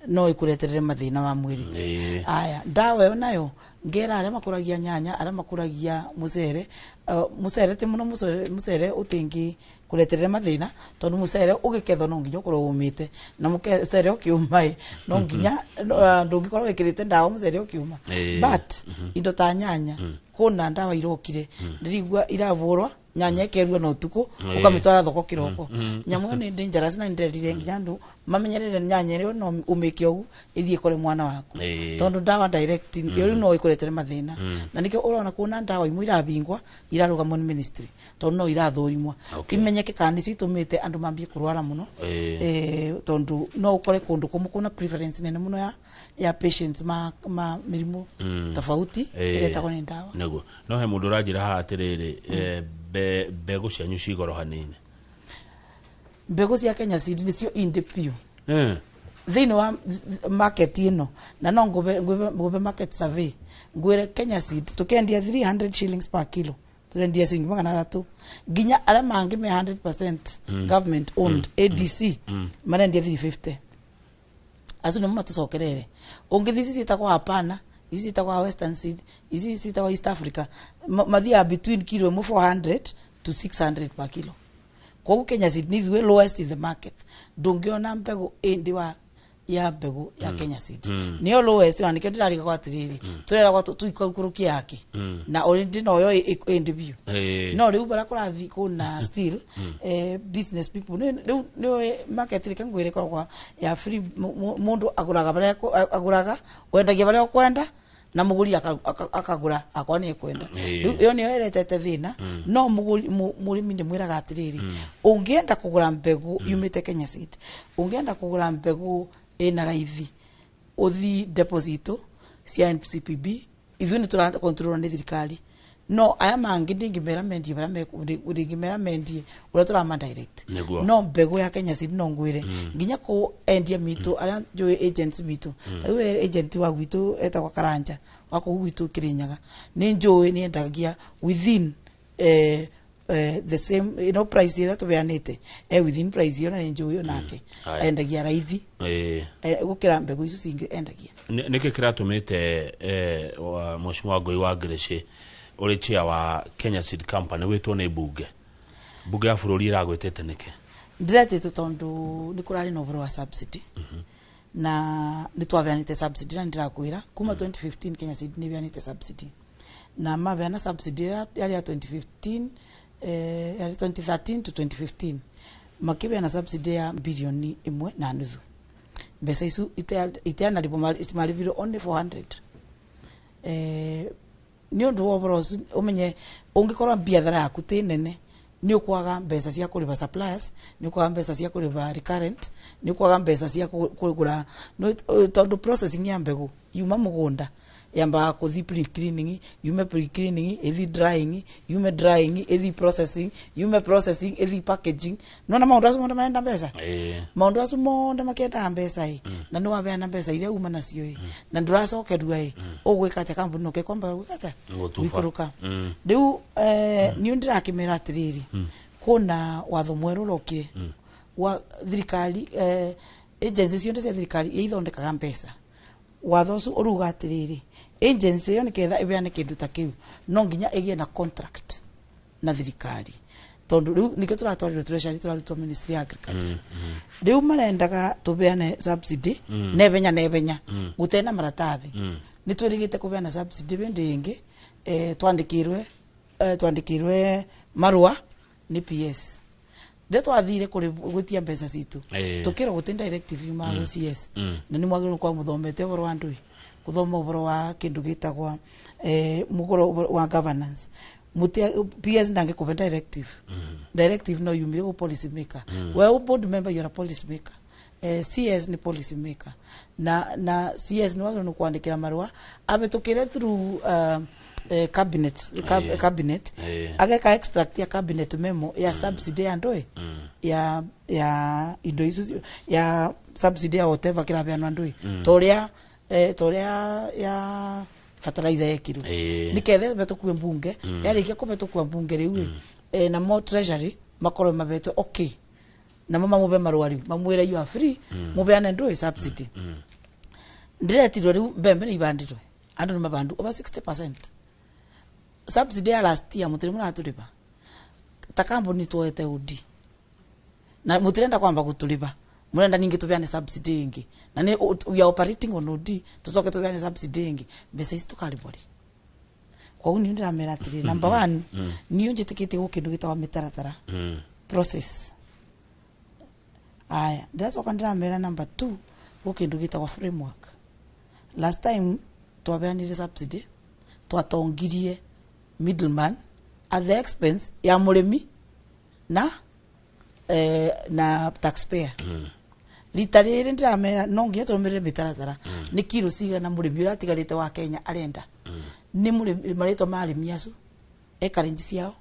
no ĩkũreterere mathĩna ma mwĩrĩ. Aya, ndawa ĩyo nayo ngera arĩa makũragia nyanya, arĩa makũragia mũcere, mũcere ti mũno, mũcere ũtĩngĩ Kureterere mathina tondu mucere ugikethwo no nginya ukorwo umite, na mucere ukiuma i no nginya ndungikorwo wikirite ndawa mucere ukiuma. But indo ta nyanya kuna ndawa irokire ndirigua iravurwa nyanya ikerua na utuku ukamitwara thoko kiroko. Nyamu ni dangerous na ndirerire nginya andu mamenyerere nyanya rio no umike ugu ithie kore mwana waku, tondu ndawa direct iyo no ikuretere mathina. Na nikio urona kuna ndawa imwe irabingwa irarugamwo ni ministry, tondu no irathurimwa imenyeke kana nicio itumite andu mambie kurwara muno, tondu no ukore kundu kumwe kuna preference nene muno ya patients ma mirimu tofauti iretagwo ni ndawa. Niguo no he mundu uranjira haha atiriri, mbegu cianyu cigoro hanini? Mbegu cia Kenya Seed nicio indi piu thiini wa market ino, na no ngube market survey ngwire Kenya Seed tukendia 300 shillings per kilo, turendia ciringi 300 nginya aria mangi me 100% government owned ADC marendia 350. Acio nimo matucokerere. Ungithi ici ciitagwo hapana, ici ciitagwo Western Seed, ici ciitagwo East Africa, mathiaga between kilo 400 to 600 per kilo. Koguo Kenya Seed ni the lowest in the market. Ndungiona mbegu indi wa ya mbegu ya Kenya Seed niyo lowest, na nikio ndirariga kwa atiriri turera tuikurukia yake na already no yo indi biu. No riu bara kurathi kuna still business people riu ni market rike ngwire korwa ya free, mundu aguraga baria aguraga wendagia baria ukwenda na muguri akagura akwa ni ekwenda. Iyo niyo iretete thina. No muguri murimi ndi mwiraga atiriri, ungienda kugura mbegu yumite Kenya Seed, ungienda kugura mbegu ina raithi uthi deposit cia NCPB, ithuĩ nĩ tũra control nĩ thirikari. No aya mangi ndingimera mendie bara ndingimera mendie uria turama direct. No mbegu ya Kenya Seed no ngwire nginya ku endia mitu aria njui agents mitu, ta we agent wa gwitu etagwa Karanja wa kuu gwitu Kirinyaga, ni njui ni endagia within the same you know price ira tubeanite within price iyo, na ni njui onake endagia raithi gukira mbegu icio cingi endagia. Niki kiratumite Mheshimiwa Ngui wa Ngirici uri chair wa Kenya Seed Company witwo ni bunge ya bururi iragwitete niki? Ndiretĩtwo tondu ni kurari na ũhoro wa subsidy, na ni twabeanite subsidy, na ndirakwira kuma 2015 Kenya Seed ni beanite subsidy, na mabeana subsidy yari ya 2015 yari 2013 to 2015 makibeana subsidy ya bilioni 1.5. Mbeca icu itianaribwo maribirwo only 400. Ni undu wa ũhoro ũcio umenye ungikorwo biathara yaku ti nene ni ukwaga mbeca cia kuriba suppliers, ni ukwaga mbeca cia kuriba recurrent, ni ukwaga mbeca cia kugura, tondu processing ya mbegu yuma mugunda yamba kuthi pre cleaning, yume pre cleaning ithi drying, yume drying ithi processing, yume processing ithi packaging. Nona maundu acio mothe marenda mbeca, maundu acio mothe makenda mbeca i, na ni wabeana mbeca iria uma nacio i, na nduracokerua i, ugwika atia kambuni no kekwamba gwika atia gwikuruka. Riu ni ndirakimera atiriri, kuna watho mweru urokire wa thirikari, agency ciothe cia thirikari ithondekaga mbeca. Watho ucio uruga atiriri, agency iyo niketha ibeane kindu ta kiu no nginya igie na contract na thirikari, tondu riu nikio turatwarirwo treasury, turarutwo ministry ya agriculture. Riu marendaga tubeane subsidy nebenya nebenya gutena maratathi. Ni twirigite kubeana subsidy bindi ingi, twandikirwe marua ni PS. Nde twathire kuri gwitia mbeca citu tukirwo guti directive yuma gu CS, na ni mwagirwo kwa muthomete uhoro wa ndui kuthoma uhoro wa kindu gitagwa mugoro wa governance. Mutia PS ndange kuve directive. Directive no yumire gu policy maker. Well, board member, you are a policy maker. CS ni policy maker, na CS ni wagirwo kwandikira marua abetukire through cabinet, cabinet ageka extract ya cabinet memo ya subsidy ya ndoe ya indo icio ya subsidy ya whatever kirabeanwa ndui toria toria ya fertilizer yekiru nikethe betukue mbunge yarikia kubetukua mbunge riu, na mo treasury makorwo mabetwe okay, na mama mube marua riu mamwire you are free mubeane ndui subsidy. Ndiretirwo riu mbembe ni ibandirwe andu ni mabandu over 60% subsidy ya last year mutiri muraturiba ta kambuni twoete udi Na mutirenda kwamba gutuliba murenda ningi tubeane subsidy ingi na ni we are operating on OD tucoke tubeane subsidy ingi mbeca ici tukaribori koguo ni ndiramera atiri number 1 niyo njitikite gukindu gitagwa mitaratara process. Aya ndacoka ndiramera number 2 gukindu gitagwa framework. Last time twabeanire subsidy twatongirie middleman at the expense ya murimi na na taxpayer. Rita riri ndiramera no nginya turumirire mitaratara ni kilo cigana murimi uria atigarite wa Kenya arenda ni murimi maritwa ma arimi acu ekarenji ciao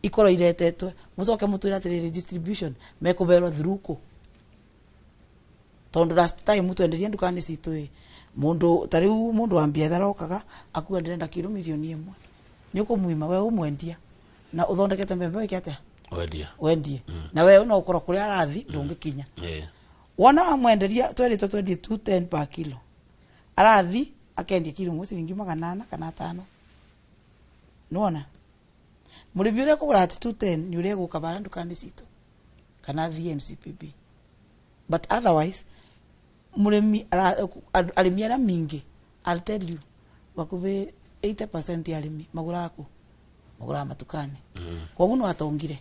ikorwo iretetwe mucoke mutwire atiriri distribution mekuberwo through ku tondu last time mutwenderie ndukani citu mundu tariu mundu wa biathara okaga akuga ndirenda kilo milioni 1 ni ukumwima we umwendia na uthondekete mbembe wike atia wendia wendie na we no ukorwo kuria arathi ndungikinya. Wona amwenderia tweritwo twendie 210 per kilo arathi akendia kilo mwe ciringi 800 kana 5 nona murimi uria kugura ati 210 ni uria guka bara ndukani citu kana thiĩ NCPB. But otherwise murimi arimi aria mingi I'll tell you bakubi 80% ya arimi maguraga ku maguraga matukani. Koguo no atongire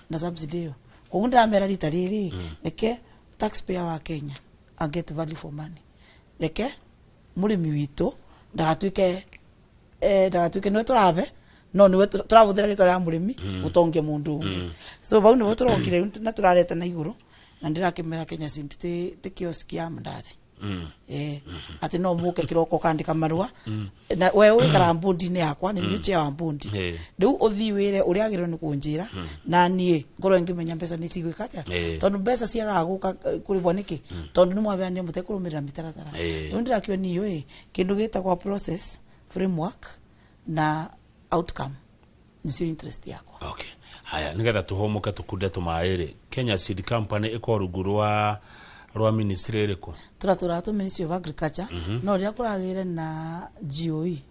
na subsidy iyo koguo ndiramera rita riri reke taxpayer wa Kenya a get value for money reke murimi witu ndagatuike ndagatuike niwe turabe no niwe turabuthira ritwa ria murimi gutongia mundu ungi. So bau niwe turokire na turareta na iguru na ndirakimera Kenya Seed ti kiosk ya mandathi. Ati no muke kiroko kandika marua na we wikara mbundi-ini yakwa ni niĩ chair wa mbundi riu uthii wire uria agirwo ni kunjira na nie ngorwo ngimenya mbeca ni cigwika atia tondu mbeca ciagaga guka kuribwo niki tondu ni mwabeanire mutekurumirira mitaratara. Riu ndirakio niyo kindu gitagwa process framework na outcome nicio interest yakwa. Okay, haya nigetha tuhumuke tukunde tumairi Kenya Seed Company iko rungu rwa ministry iriku turatura tu Ministry of Agriculture no ria kuragire na GOE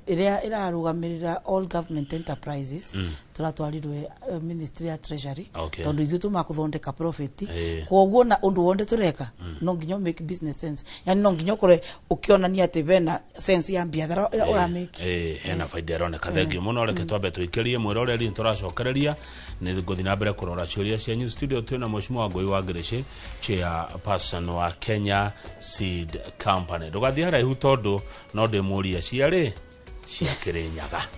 iria irarugamirira all government enterprises turatwarirwe Ministry ya Treasury tondu ithuĩ tumakuthondeka profit koguo na undu wonde tureka no nginya make business sense yani no nginya ukore ukionania ati bena sense ya biathara ura make hena faida ironeka. Thengiũ muno reke twambe tuikirie mwiroreri nituracokereria ni nguthi na mbere kurora ciuria cianyu studio twina Mheshimiwa Wangui wa Ngirici chairperson wa Kenya Seed Company. Ndugathie haraihu tondu no ndimurie ciarĩ cia Kirinyaga.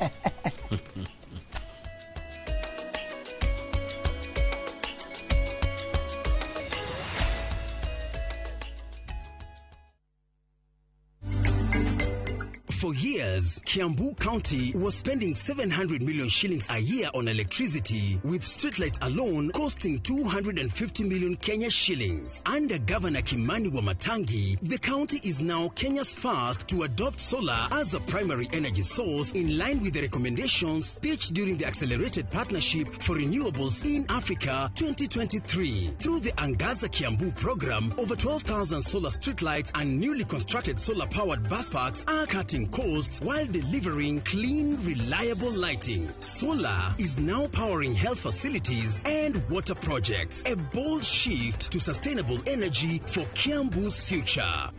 For years, Kiambu County was spending 700 million shillings a year on electricity, with streetlights alone costing 250 million Kenya shillings. Under Governor Kimani Wamatangi, the county is now Kenya's first to adopt solar as a primary energy source in line with the recommendations pitched during the Accelerated Partnership for Renewables in Africa 2023. Through the Angaza Kiambu program, over 12,000 solar streetlights and newly constructed solar-powered bus parks are cutting costs while delivering clean, reliable lighting. Solar is now powering health facilities and water projects. A bold shift to sustainable energy for Kiambu's future.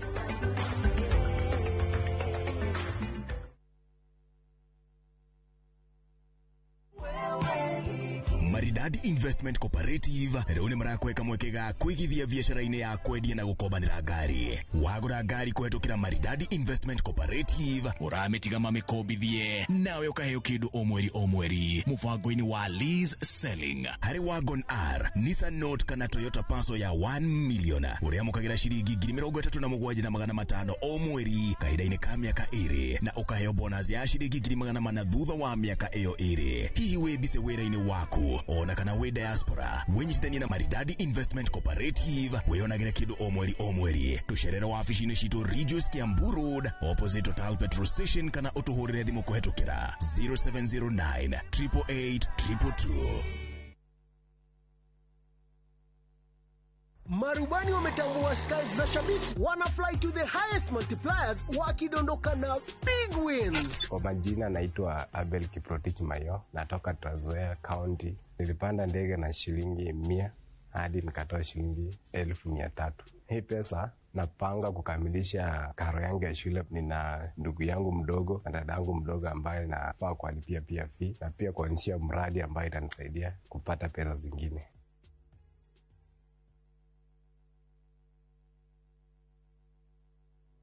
Maridadi Investment Cooperative rĩu nĩ marakweka mweke ga kũigithia biacara-inĩ ya kwendia na gũkombanĩra ngari. Wagũra ngari kũhetũkĩra Maridadi Investment Cooperative ũramĩtiga mamĩkombithie nawe ũkaheo kĩndũ o mweri o mweri mũbango-inĩ wa lease selling. Harĩ Wagon R, Nissan Note kana Toyota Passo ya 1 million ũrĩamũkagĩra ciringi 37,500 o mweri kahinda-inĩ ka mĩaka ĩrĩ na ũkaheo bonus ya ciringi 400 thutha wa mĩaka ĩyo ĩrĩ. Hihi wĩ mbise wĩra-inĩ waku ona kana wĩ diaspora, wĩnyitithanie na Maridadi Investment Cooperative wĩyonagĩre kĩndũ o mweri o mweri. Tũcerere wabici-inĩ citũ Ridgeways Kiambu Road opposite Total Petrol Station kana ũtũhũrĩre thimũ kũhetũkĩra 0709 888 222. Marubani wametambua skies za shabiki, wana fly to the highest multipliers wakidondoka na big wins. Kwa majina naitwa Abel Kiprotich Mayo, natoka Trans Nzoia County. Nilipanda ndege na shilingi 100 hadi nikatoa shilingi 300,000. Hii pesa napanga kukamilisha karo yangu ya shule. Nina ndugu yangu mdogo na dada yangu mdogo ambaye nafaa kuwalipia pia fee na pia kuanzisha mradi ambayo itanisaidia kupata pesa zingine.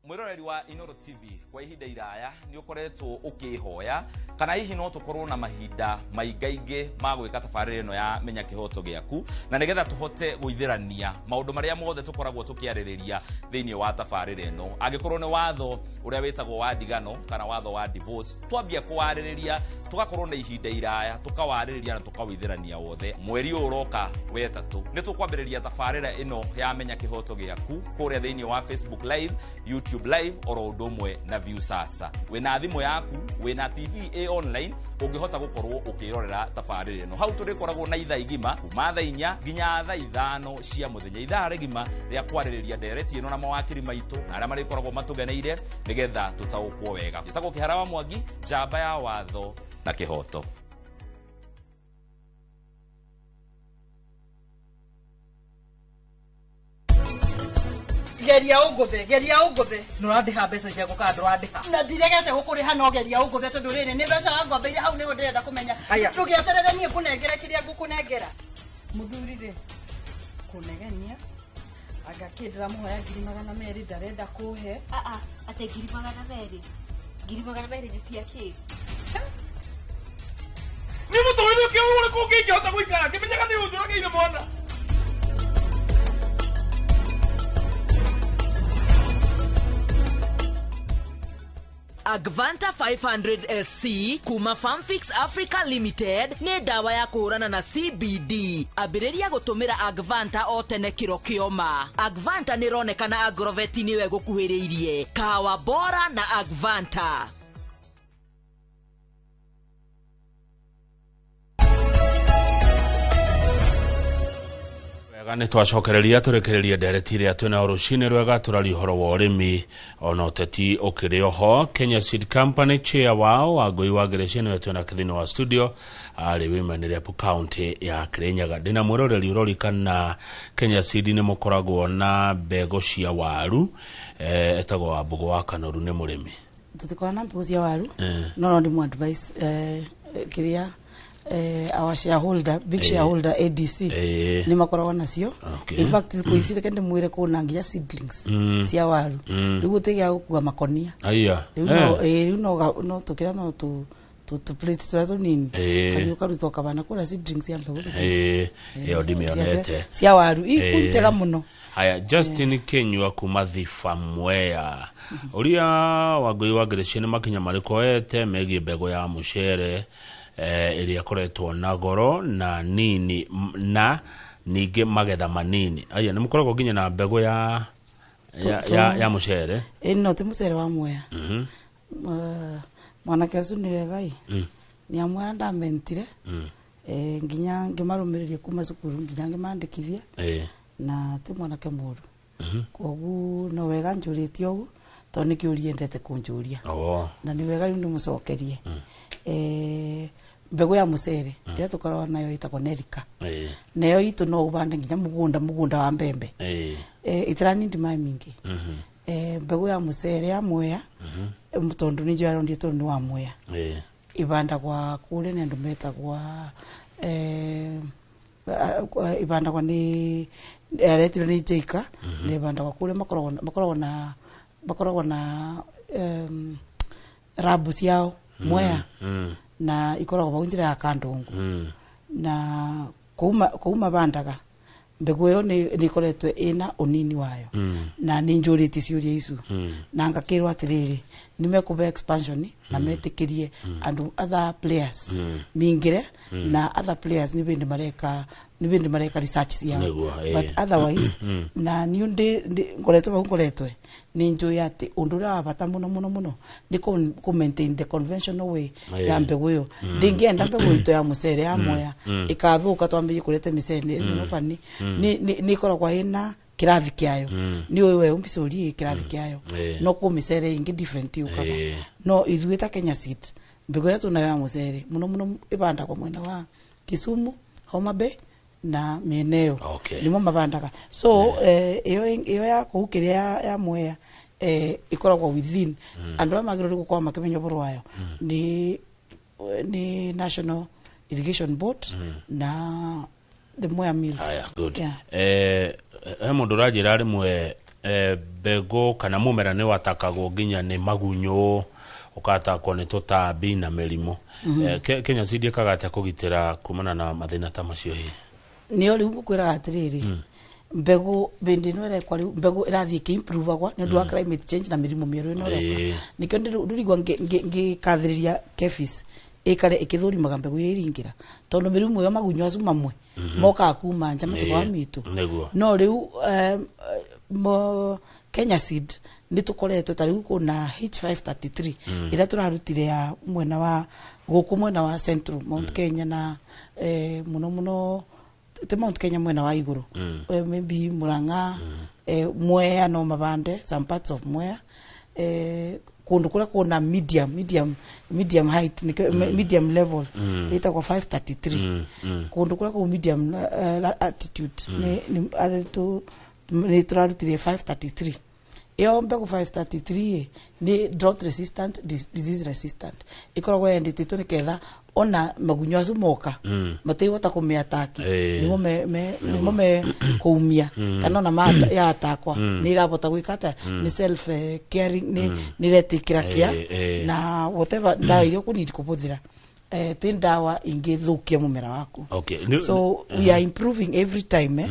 Mwiroreri wa Inoro TV, kwa ihinda iraya ni ukoretwo ukihoya kana hihi no tukorwo na mahinda maingaingĩ ma gwĩka tabarĩra ĩno ya Menya Kĩhoto Gĩaku, na nĩgetha tũhote gũithĩrania maũndũ marĩa mothe tũkoragwo tũkĩarĩrĩria thĩinĩ wa tabarĩra ĩno. Angĩkorwo nĩ watho ũrĩa wĩtagwo wa ndigano kana watho wa divorce, twambia kũwarĩrĩria tũgakorwo na ihinda iraya tũkawarĩrĩria na tũkawĩithĩrania wothe. Mweri ũyũ ũroka wetatũ nĩ tũkwambĩrĩria tabarĩra ĩno ya Menya Kĩhoto Gĩaku kũrĩa thĩinĩ wa Facebook Live, YouTube Live oro ũndũ ũmwe na Viusasa. Wĩna thimũ yaku, wĩna TV ĩ online, ũngĩhota gũkorwo ũkĩrorera tabarĩra ĩno. Hau tũrĩkoragwo na ithaa igima kuma thaa 4 nginya thaa 5 cia mũthenya, ithaa rĩgima rĩa kwarĩrĩria ndereti ĩno na mawakiri maitũ na arĩa marĩkoragwo matũgeneire nĩgetha tũtaũkwo wega. Njĩtagwo Kĩhara wa Mwangi, njamba ya watho na kĩhoto. Geria ũngũthe, geria ũngũthe. Nĩ ũrandĩha mbeca ciaku kana ndũrandĩha? Na ndiregete gũkũrĩha, no geria ũngũthe tondũ rĩrĩ nĩ mbeca wangombeire hau nĩho ndĩrenda kũmenya. Aya. Ndũgĩeterere niĩ ngũnengere kĩrĩa ngũkũnengera. Mũthuri rĩ, kũnegenia. Anga kĩ ndĩramũhoya 200,000 ndarenda kũhe. Aa, atĩ 200,000? 200,000 nĩ cia kĩ? Nĩ mũtũrĩre ũkĩ ũrĩkũ ũngĩngĩhota gũikara ngĩmenyaga nĩ ũnjũragĩire mwana? Agvanta 500 SC kuma Farmfix Africa Limited nĩ ndawa ya kũhũrana na CBD. Ambĩrĩria gũtũmĩra Agvanta o tene kĩro kĩoma. Agvanta nĩ ĩronekana Agrovet nĩwe ĩgũkuhĩrĩirie. Kahawa bora na Agvanta. Wega, nĩ twacokereria tũrĩkĩrĩrie ndereti ĩrĩa twĩnayo rũcinĩ rwega, tũraria ũhoro wa ũrĩmi ona ũteti ũkĩrĩ oho. Kenya Seed Company chair wao Wangũi wa Ngerecia nĩwe twĩnake thĩinĩ wa studio, arĩ Women Rep county ya Kirinyaga. Ndĩna mwĩroreri ũrorikana Kenya Seed nĩ mũkoragwo na mbegũ cia waru, etagwo Wambũgũ wa Kanoru, nĩ mũrĩmi. Tũtikoragwo na mbegũ cia waru, no ndĩmũ advice, kĩrĩa our shareholder, big shareholder ADC, nĩ makoragwo nacio. In fact, thikũ ici reke ndĩmwĩre kũna nginya seedlings cia waru. Rĩu gũtirĩ gĩa gũkua makonia. Aya. Rĩu no, rĩu no tũkĩra no tũ plate tũrĩa tũnini. Kathiĩ ũkaruta ũkabana kũrĩa seedlings cia mbegũ thikũ ici. Ĩyo ndimĩonete. Cia waru iku njega mũno. Haya, Justin Kinyua kuma Thiba Mwea, ũria Wangũi wa Ngerecia nĩ makinya marĩkũ oete megiĩ mbegũ ya mũcere ĩrĩa ĩkoretwo na goro na nini na ningĩ magetha manini. Aya, nĩ mũkoragwo nginya na mbegũ ya mũcere? Ĩno ti mũcere wa Mwea. Mwanake ũcio nĩ wega ĩ. Nĩ amwea ndamentire. Nginya ngĩmarũmĩrĩria kuma cukuru nginya ngĩmandĩkithia. Na ti mwanake mũru. Koguo no wega njũrĩtie ũguo tondũ nĩ kĩũria endete kũnjũria. Na nĩ wega rĩu ndĩmũcokerie. Mbegũ ya mũcere ĩrĩa tũkoragwo nayo ĩtagwo Nerika. Nayo itũ no ũbande nginya mũgũnda wa mbembe. Ĩtiranindi maĩ mingĩ. Mbegũ ya mũcere ya Mwea, tondũ nĩ njũĩ arondire tondũ nĩ wa Mwea. Ĩbandagwa kũrĩa nĩ andũ metagwa, ĩbandagwa nĩ aretirwo nĩ Jaika, na ĩbandagwa kũrĩa makoragwo na rabu ciao Mwea, na ikoragwo bau njĩra ya Kandungu. Na kuma bandaga mbegũ ĩyo nĩ ĩkoretwo ĩna ũnini wayo. Na nĩ njũrĩtie ciũria icu. Na ngakĩrwo atĩrĩrĩ, Nĩ mekũbe expansion na metĩkĩrie andũ other players mingire, na other players nĩ bĩndĩ mareka, nĩ bĩndĩ mareka research ciao. Nĩguo. But otherwise, na niĩ ngoretwo vau, ngoretwe nĩ njũĩ atĩ ũndũ ũrĩa wa bata mũno mũno mũno nĩ kũ maintain the conventional way ya mbegũ ĩyo. Ndingĩenda mbegũ itũ ya mũcere ya Mwea ĩkathũka twambĩrĩrie kũrete mĩcere ĩno bani nĩ ĩkoragwo ĩna kĩrathi kĩayo. Nĩ ũĩ we ũmbicũrie kĩrathi kĩayo. No kũ mĩcere ĩngĩ different yũkaga. No ithuĩ ta Kenya Seed, mbegũ ĩrĩa twĩnayo ya mũcere mũno mũno ĩbandagwo mwena wa Kisumu, Homa Bay na mĩena ĩyo. Nĩmo mabandaga. So ĩyo ya kũu kĩrĩa ya Mwea ĩkoragwo within andũ arĩa magĩrĩirwo nĩ gũkorwo makĩmenya ũhoro wayo nĩ National Irrigation Board na the Mwea Mills. Haya, good. Yeah. He mũndũ ũranjĩra rĩmwe mbegũ kana mũmera nĩ watakagwo nginya nĩ magunyũ, ũkatakwo nĩ tũtambi na mĩrimũ. Kenya Seed ĩkaga atĩa kũgitĩra kumana na mathĩna ta macio hihi? Nĩo rĩu ngũkwĩraga atĩrĩrĩ, mbegũ bĩndĩ ĩno ĩrekwa rĩu, mbegũ ĩrathiĩ ĩkĩ-improvagwa nĩ ũndũ wa climate change na mĩrimũ mĩerũ ĩno ĩroka. Nĩkĩo ndĩrigua ngĩkathĩrĩria KEPHIS ĩkare ĩkĩthũrimaga mbegũ iria iringĩra, tondũ mĩrimũ ĩyo, magunyũ acu mamwe mokaga kuma nja, matikoga mitũ. No rĩu mo Kenya Seed nĩ tũkoretwo ta rĩu kũna H533 ĩrĩa tũrarutire ya mwena wa gũkũ, mwena wa Central Mount Kenya na mũno mũno ti Mount Kenya, mwena wa igũrũ, maybe Murang'a, Mwea no mabande, some parts of Mwea, kũndũ kũrĩa kũna medium height, nĩkĩo medium level ĩtagwo 533. Kũndũ kũrĩa kũu medium altitude nĩ tũrarutire 533. Ĩyo mbegũ 533 ĩ nĩ drought resistant, disease resistant, ĩkoragwo yendetĩtwo nĩgetha ona magunyũ acu moka matigũhota kũmĩataki. Nĩmo me kũumia kana ona yatakwa nĩ ĩrabota gwĩka atĩa, nĩ self caring, nĩ ĩretĩkĩra kĩa na whatever ndawa iria ũkũnidi kũbũthĩra, ti ndawa ingĩthũkia mũmera waku. So we are improving every time.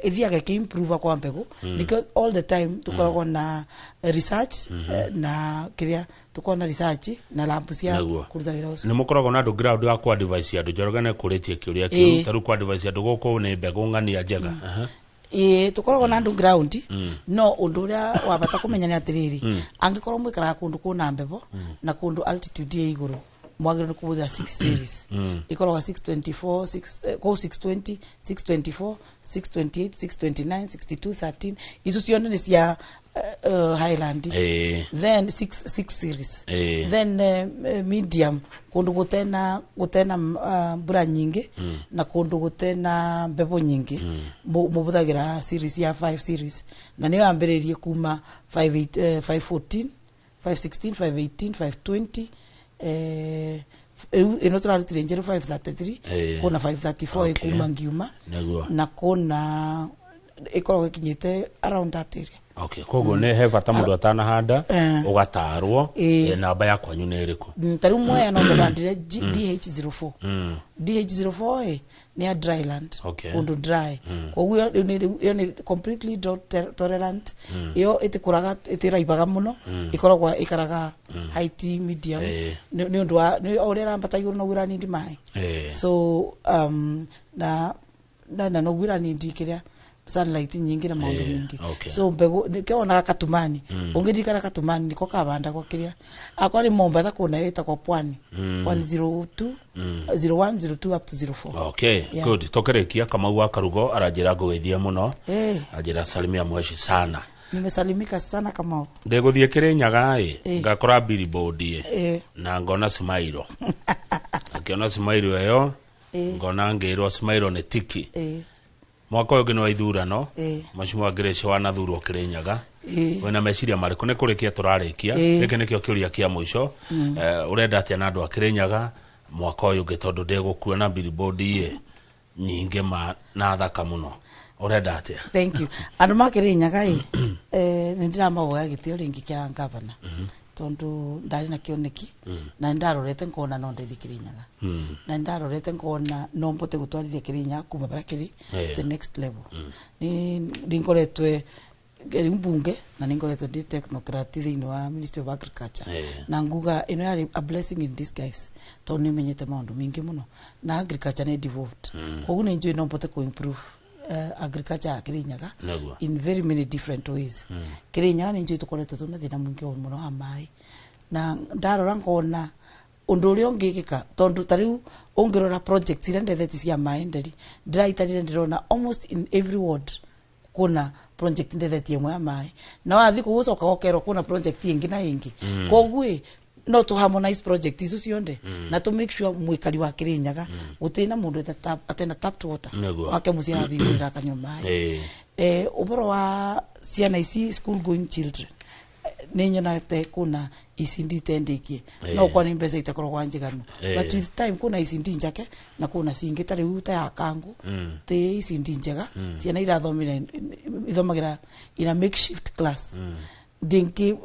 Ithiaga ĩkĩ-improve kwa mbegũ. Nĩkĩo all the time tũkoragwo na research, na kĩrĩa tũkoragwo na research na lab cia kũruta wĩra ũcio. Nĩ mũkoragwo na andũ ground ya ku advise andũ? Njoroge nĩ kũrĩtie kĩũria kĩu. Ta rĩu ku advise andũ gũkũ nĩ mbegũ ng'ania njega. Ĩĩ, tũkoragwo na andũ ground, no ũndũ ũrĩa wa bata kũmenya nĩ atĩrĩrĩ, angĩkorwo mwĩkaraga kũndũ kwĩna mbebo na kũndũ altitude ĩ igũrũ, mwagĩrĩirwo nĩ kũhũthĩra 6 series. Ĩkoragwo 624, 6, kũu 620, 624, 628, 629, 6213, icio ciothe nĩ cia highland. Then 6 series. Then medium, kundu gutena mbura nyingi na kundu gutena mbebo nyingi, mubuthagira series ya 5 series, na niyo yambĩrĩirie kuma 5 514, 516, 518, 520, rĩu ĩno tũrarutire njerũ 533. Kuna 534 ĩkuma ngiuma na kuna ĩkoragwo ĩkinyĩte around that area. Okay, koguo nĩ he bata mũndũ atanahanda ũgatarwo. Namba ya kwanyu nĩ ĩrĩkũ? Ta rĩu Mwea no ndabandire DH04. DH04 ĩ nĩ ya dryland, kũndũ dry. Koguo ĩyo nĩ completely drought tolerant. Ĩyo ĩtĩkũraga, ĩtĩraibaga mũno, ĩkoragwo ĩkaraga height medium. Nĩ ũndũ wa nĩ o ũrĩa ĩrambata igũrũ noguo ĩranindi maĩ. So na noguo ĩranindi kĩrĩa sunlight nyingĩ na maũndũ mingĩ. So mbegũ nĩkĩo wonaga katumani, ũngĩririkana katumani nĩko kabandagwo kĩrĩa akwa nĩ Mombatha kũna ĩtagwo Pwani, Pwani 02, 01, 02 up to 04. Okay, good. Tũkĩrĩkia, Kamau wa Karugo aranjĩra ngũgeithie mũno. Anjĩra salimia mweshi sana. Nimesalimika sana, Kamau. Ndĩgũthiĩ Kĩrĩnyaga ĩ ngakora billboard ĩ na ngona smairo, akĩona smairo ĩyo, ngona ngĩrwo smairo nĩ tiki. Mwaka ũyũ ũngĩ nĩ wa ithurano. Mheshimiwa Grace wanathurwo Kĩrĩnyaga, wĩna meciria marĩkũ? Nĩ kũrĩkia tũrarĩkia. Gĩkĩ nĩkĩo kĩũria kĩa mũico. Ũrenda atĩa na andũ a Kĩrĩnyaga mwaka ũyũ ũngĩ, tondũ ndĩgũkuona billboard ĩ nyingĩ ma na thaka mũno? Ũrenda atĩa? Thank you. Andũ ma Kĩrĩnyaga ĩ, nĩ ndĩramahoya gĩtĩo rĩngĩ kĩa gavana, tondũ ndarĩ na kĩoneki na nĩ ndarorete ngona no ndeithie Kĩrĩnyaga, na nĩ ndarorete ngona no mbote gũtwarithia Kĩrĩnyaga kuma barĩa kĩrĩ the next level. Nĩ ngoretwe Rĩu mbunge na nĩ ngoretwo ndĩ technocrat thĩinĩ wa Ministry of Agriculture, na nguga ĩno yarĩ a blessing in disguise, tondũ nĩ menyete maũndũ maingĩ mũno na agriculture nĩ devolved. Koguo nĩ njũĩ no mbote kũ improve agriculture ya Kirinyaga in very many different ways. Kirinyaga nĩ njũĩ tũkoretwo twĩna thĩna mũingĩ mũno wa maĩ, na ndarora ngona ũndũ ũrĩa ũngĩkĩka, tondũ ta rĩu ũngĩrora projects iria ndetheti cia maĩ, nderi ndĩraitarire, ndĩrona almost in every ward kuna project ndethetie ĩmwe ya maĩ, na wathi kũu ũcoka ũkerwo kuna project ĩngĩ na ĩngĩ. Koguo ĩ no tũ harmonize project icio cionde na tũ make sure mwikari wa Kirinyaga gũtirĩ na mũndũ atena tapped water wake mũciĩ, arahingũrĩra akanyua maĩ. Ũhoro wa ciana ici, school going children, nĩ nyonete kuna ECD tendikie no kwa nĩ mbeca itakoragwo njiganu, but with time kuna ECD njake na kuna cingĩ ta rĩu ta ya kangu ti ECD njega. Ciana irathomire, ithomagira in a makeshift class. Ndingi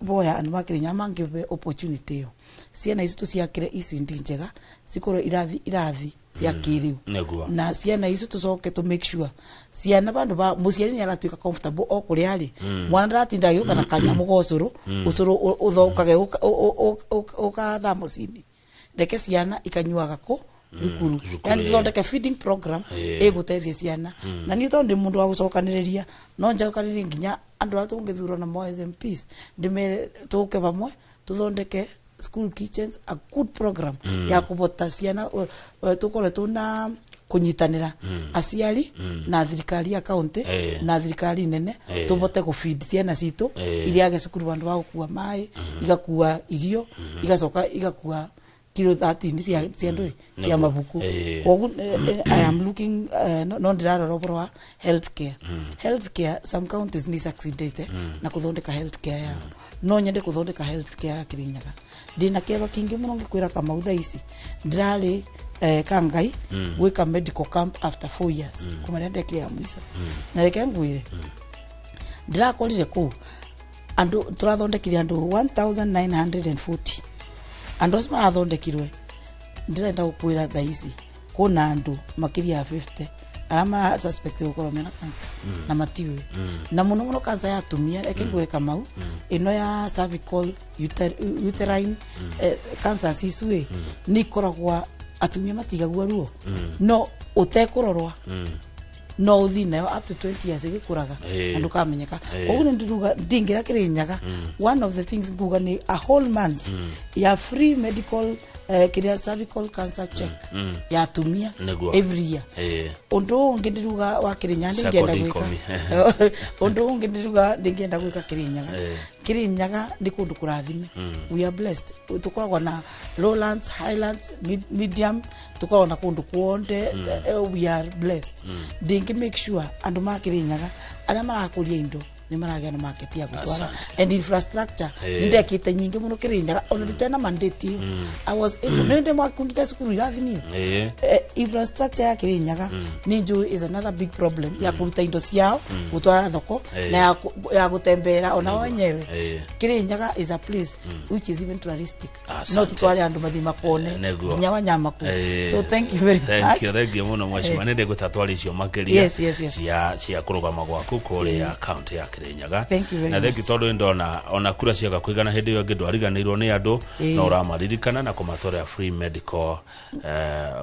boya andu makirinya mangĩbe opportunity ĩyo, ciana ici tũciakĩre ECD njega, cikorwo irathi cia kĩrĩu, na ciana icio tucoke to make sure ciana bandu ba muciari ni aratuika comfortable o kuria ari. Mwana ndaratinda agiuka na kanyamu ga ũcũrũ, ũcũrũ ũthũkage ũka thamucini. Reke ciana ikanyuaga kũ thukuru. Thukuru, Yani tuthondeke feeding program ĩgũteithia ciana. Na niĩ tondũ ndĩ mũndũ wa gũcokanĩrĩria, no njokanĩrĩrie nginya andũ arĩa tũngĩthurwo namo as MPs, ndĩmere tũke vamwe tũthondeke school kitchens, a good program ya kũbota ciana, tũkorwe tuna kũnyitanĩra aciari na thirikari ya county na thirikari nene, tũbote gũfeed ciana citũ iriage cukuru bandu ba gũkua maĩ, igakua irio, igacoka igakua kilo 13 cia ndũĩ cia mabuku. Koguo I am looking, no ndirarora ũhoro wa healthcare. Healthcare, some counties ni succeedete na kuthondeka healthcare yao. No nyende kuthondeka healthcare ya Kirinyaga. Ndina kĩeva kingĩ mũno ngĩkwĩra Kamau, thaa ici ndĩrarĩ Kangai gwĩka medical camp after 4 years kuma rĩrĩa ndekire ya mũico. Na reke ngwĩre, ndĩrakorire kũu andũ tũrathondekire andũ 1940. Andũ acio marathondekirwe, ndĩrenda gũkwĩra thaa ici kwĩna andũ makĩria ya 50 arĩa mara suspect gũkorwo mena cancer na matiũĩ, na mũno mũno cancer ya atumia. Reke ngwĩre Kamau, ĩno ya cervical, uterine cancers icu ĩ nĩ ikoragwa atumia matigagua ruo, no ũtekũrorwa no ũthiĩ nayo up to 20 years ĩgĩkũraga na ndũkamenyeka. Koguo nĩ ndĩruga ndingĩra Kĩrĩnyaga, one of the things nguga nĩ a whole month ya free medical, kĩrĩa cervical cancer check ya atumia every year. Ũndũ ũngĩ ndĩruga wa Kĩrĩnyaga ndingĩenda Sekondi gwĩka, 10. ũndũ ũngĩ ndĩruga ndingĩenda gwĩka Kĩrĩnyaga, Kĩrĩnyaga nĩ kũndũ kũrathime. We are blessed. Tũkoragwo na lowlands, highlands, medium, tũkoragwo na kũndũ kuonde. We are blessed. Ndingĩ make sure andũ ma Kĩrĩnyaga arĩa marakũria indo nĩ maragĩa na market ya gũtwara and infrastructure. Nĩ ndekĩte nyingĩ mũno Kĩrĩnyaga ona nditena mandate ĩyo. I was able, nĩ ndĩ mwakungika cukuru irathinio. Infrastructure ya Kirinyaga nĩ njũĩ is another big problem ya kũruta indo ciao gũtwara thoko na ya gũtembera ona o wenyewe. Kirinyaga is a place which is even touristic. No tutware andũ mathiĩ makone nginya wanyama kũu. So thank you very Thank much. you, thank you muno, mheshimiwa. Nĩ ndĩgũta twari icio makĩria cia kũrũgama gwaku kũrĩa kaunti ya Kirinyaga. Thank you very Na thank you much. tondũ nĩndona ona kura ciaga kũigana hĩndĩ ĩyo ĩngĩ ndwariganĩirwo nĩ andũ, no ũramaririkana na kũmatwarĩra free medical,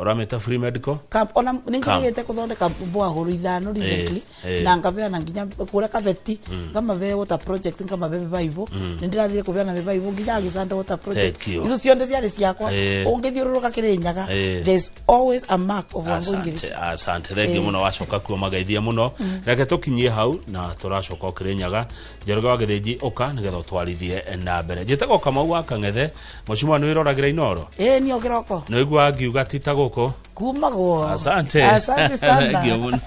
ũramĩta free medical camp. Ona nĩ njĩrĩgĩte kũthondeka mboahũrũ ithano recently na ngabeana nginya kũrĩa Kabeti, ngamabe water project, ngamabe mĩbaibũ. Nĩ ndĩrathire kũbeana mĩbaibũ nginya Gĩcanda water project. Thank you. Icio cionde ciarĩ ciakwa. Ũngĩthiũrũrũka Kĩrĩnyaga, there's always a mark of Wangũ Asante, Ngirici. asante, thank you muno. Wacoka kuo magaithia muno. Reke tũkinyie hau na tũracoka o Kĩrĩnyaga. Njoroge wa Gĩthĩnji, ũka nĩgetha ũtwarithie na mbere. Njĩtagwo Kamau wa Kang'ethe. Mheshimiwa, nĩ wĩroragĩra Inoro? Ĩĩ, niĩ o kĩroko. Nĩ ũiguaga ngiuga ti ta gũkũ? Kumagwo. Asante. Asante sana. Thank you mũno.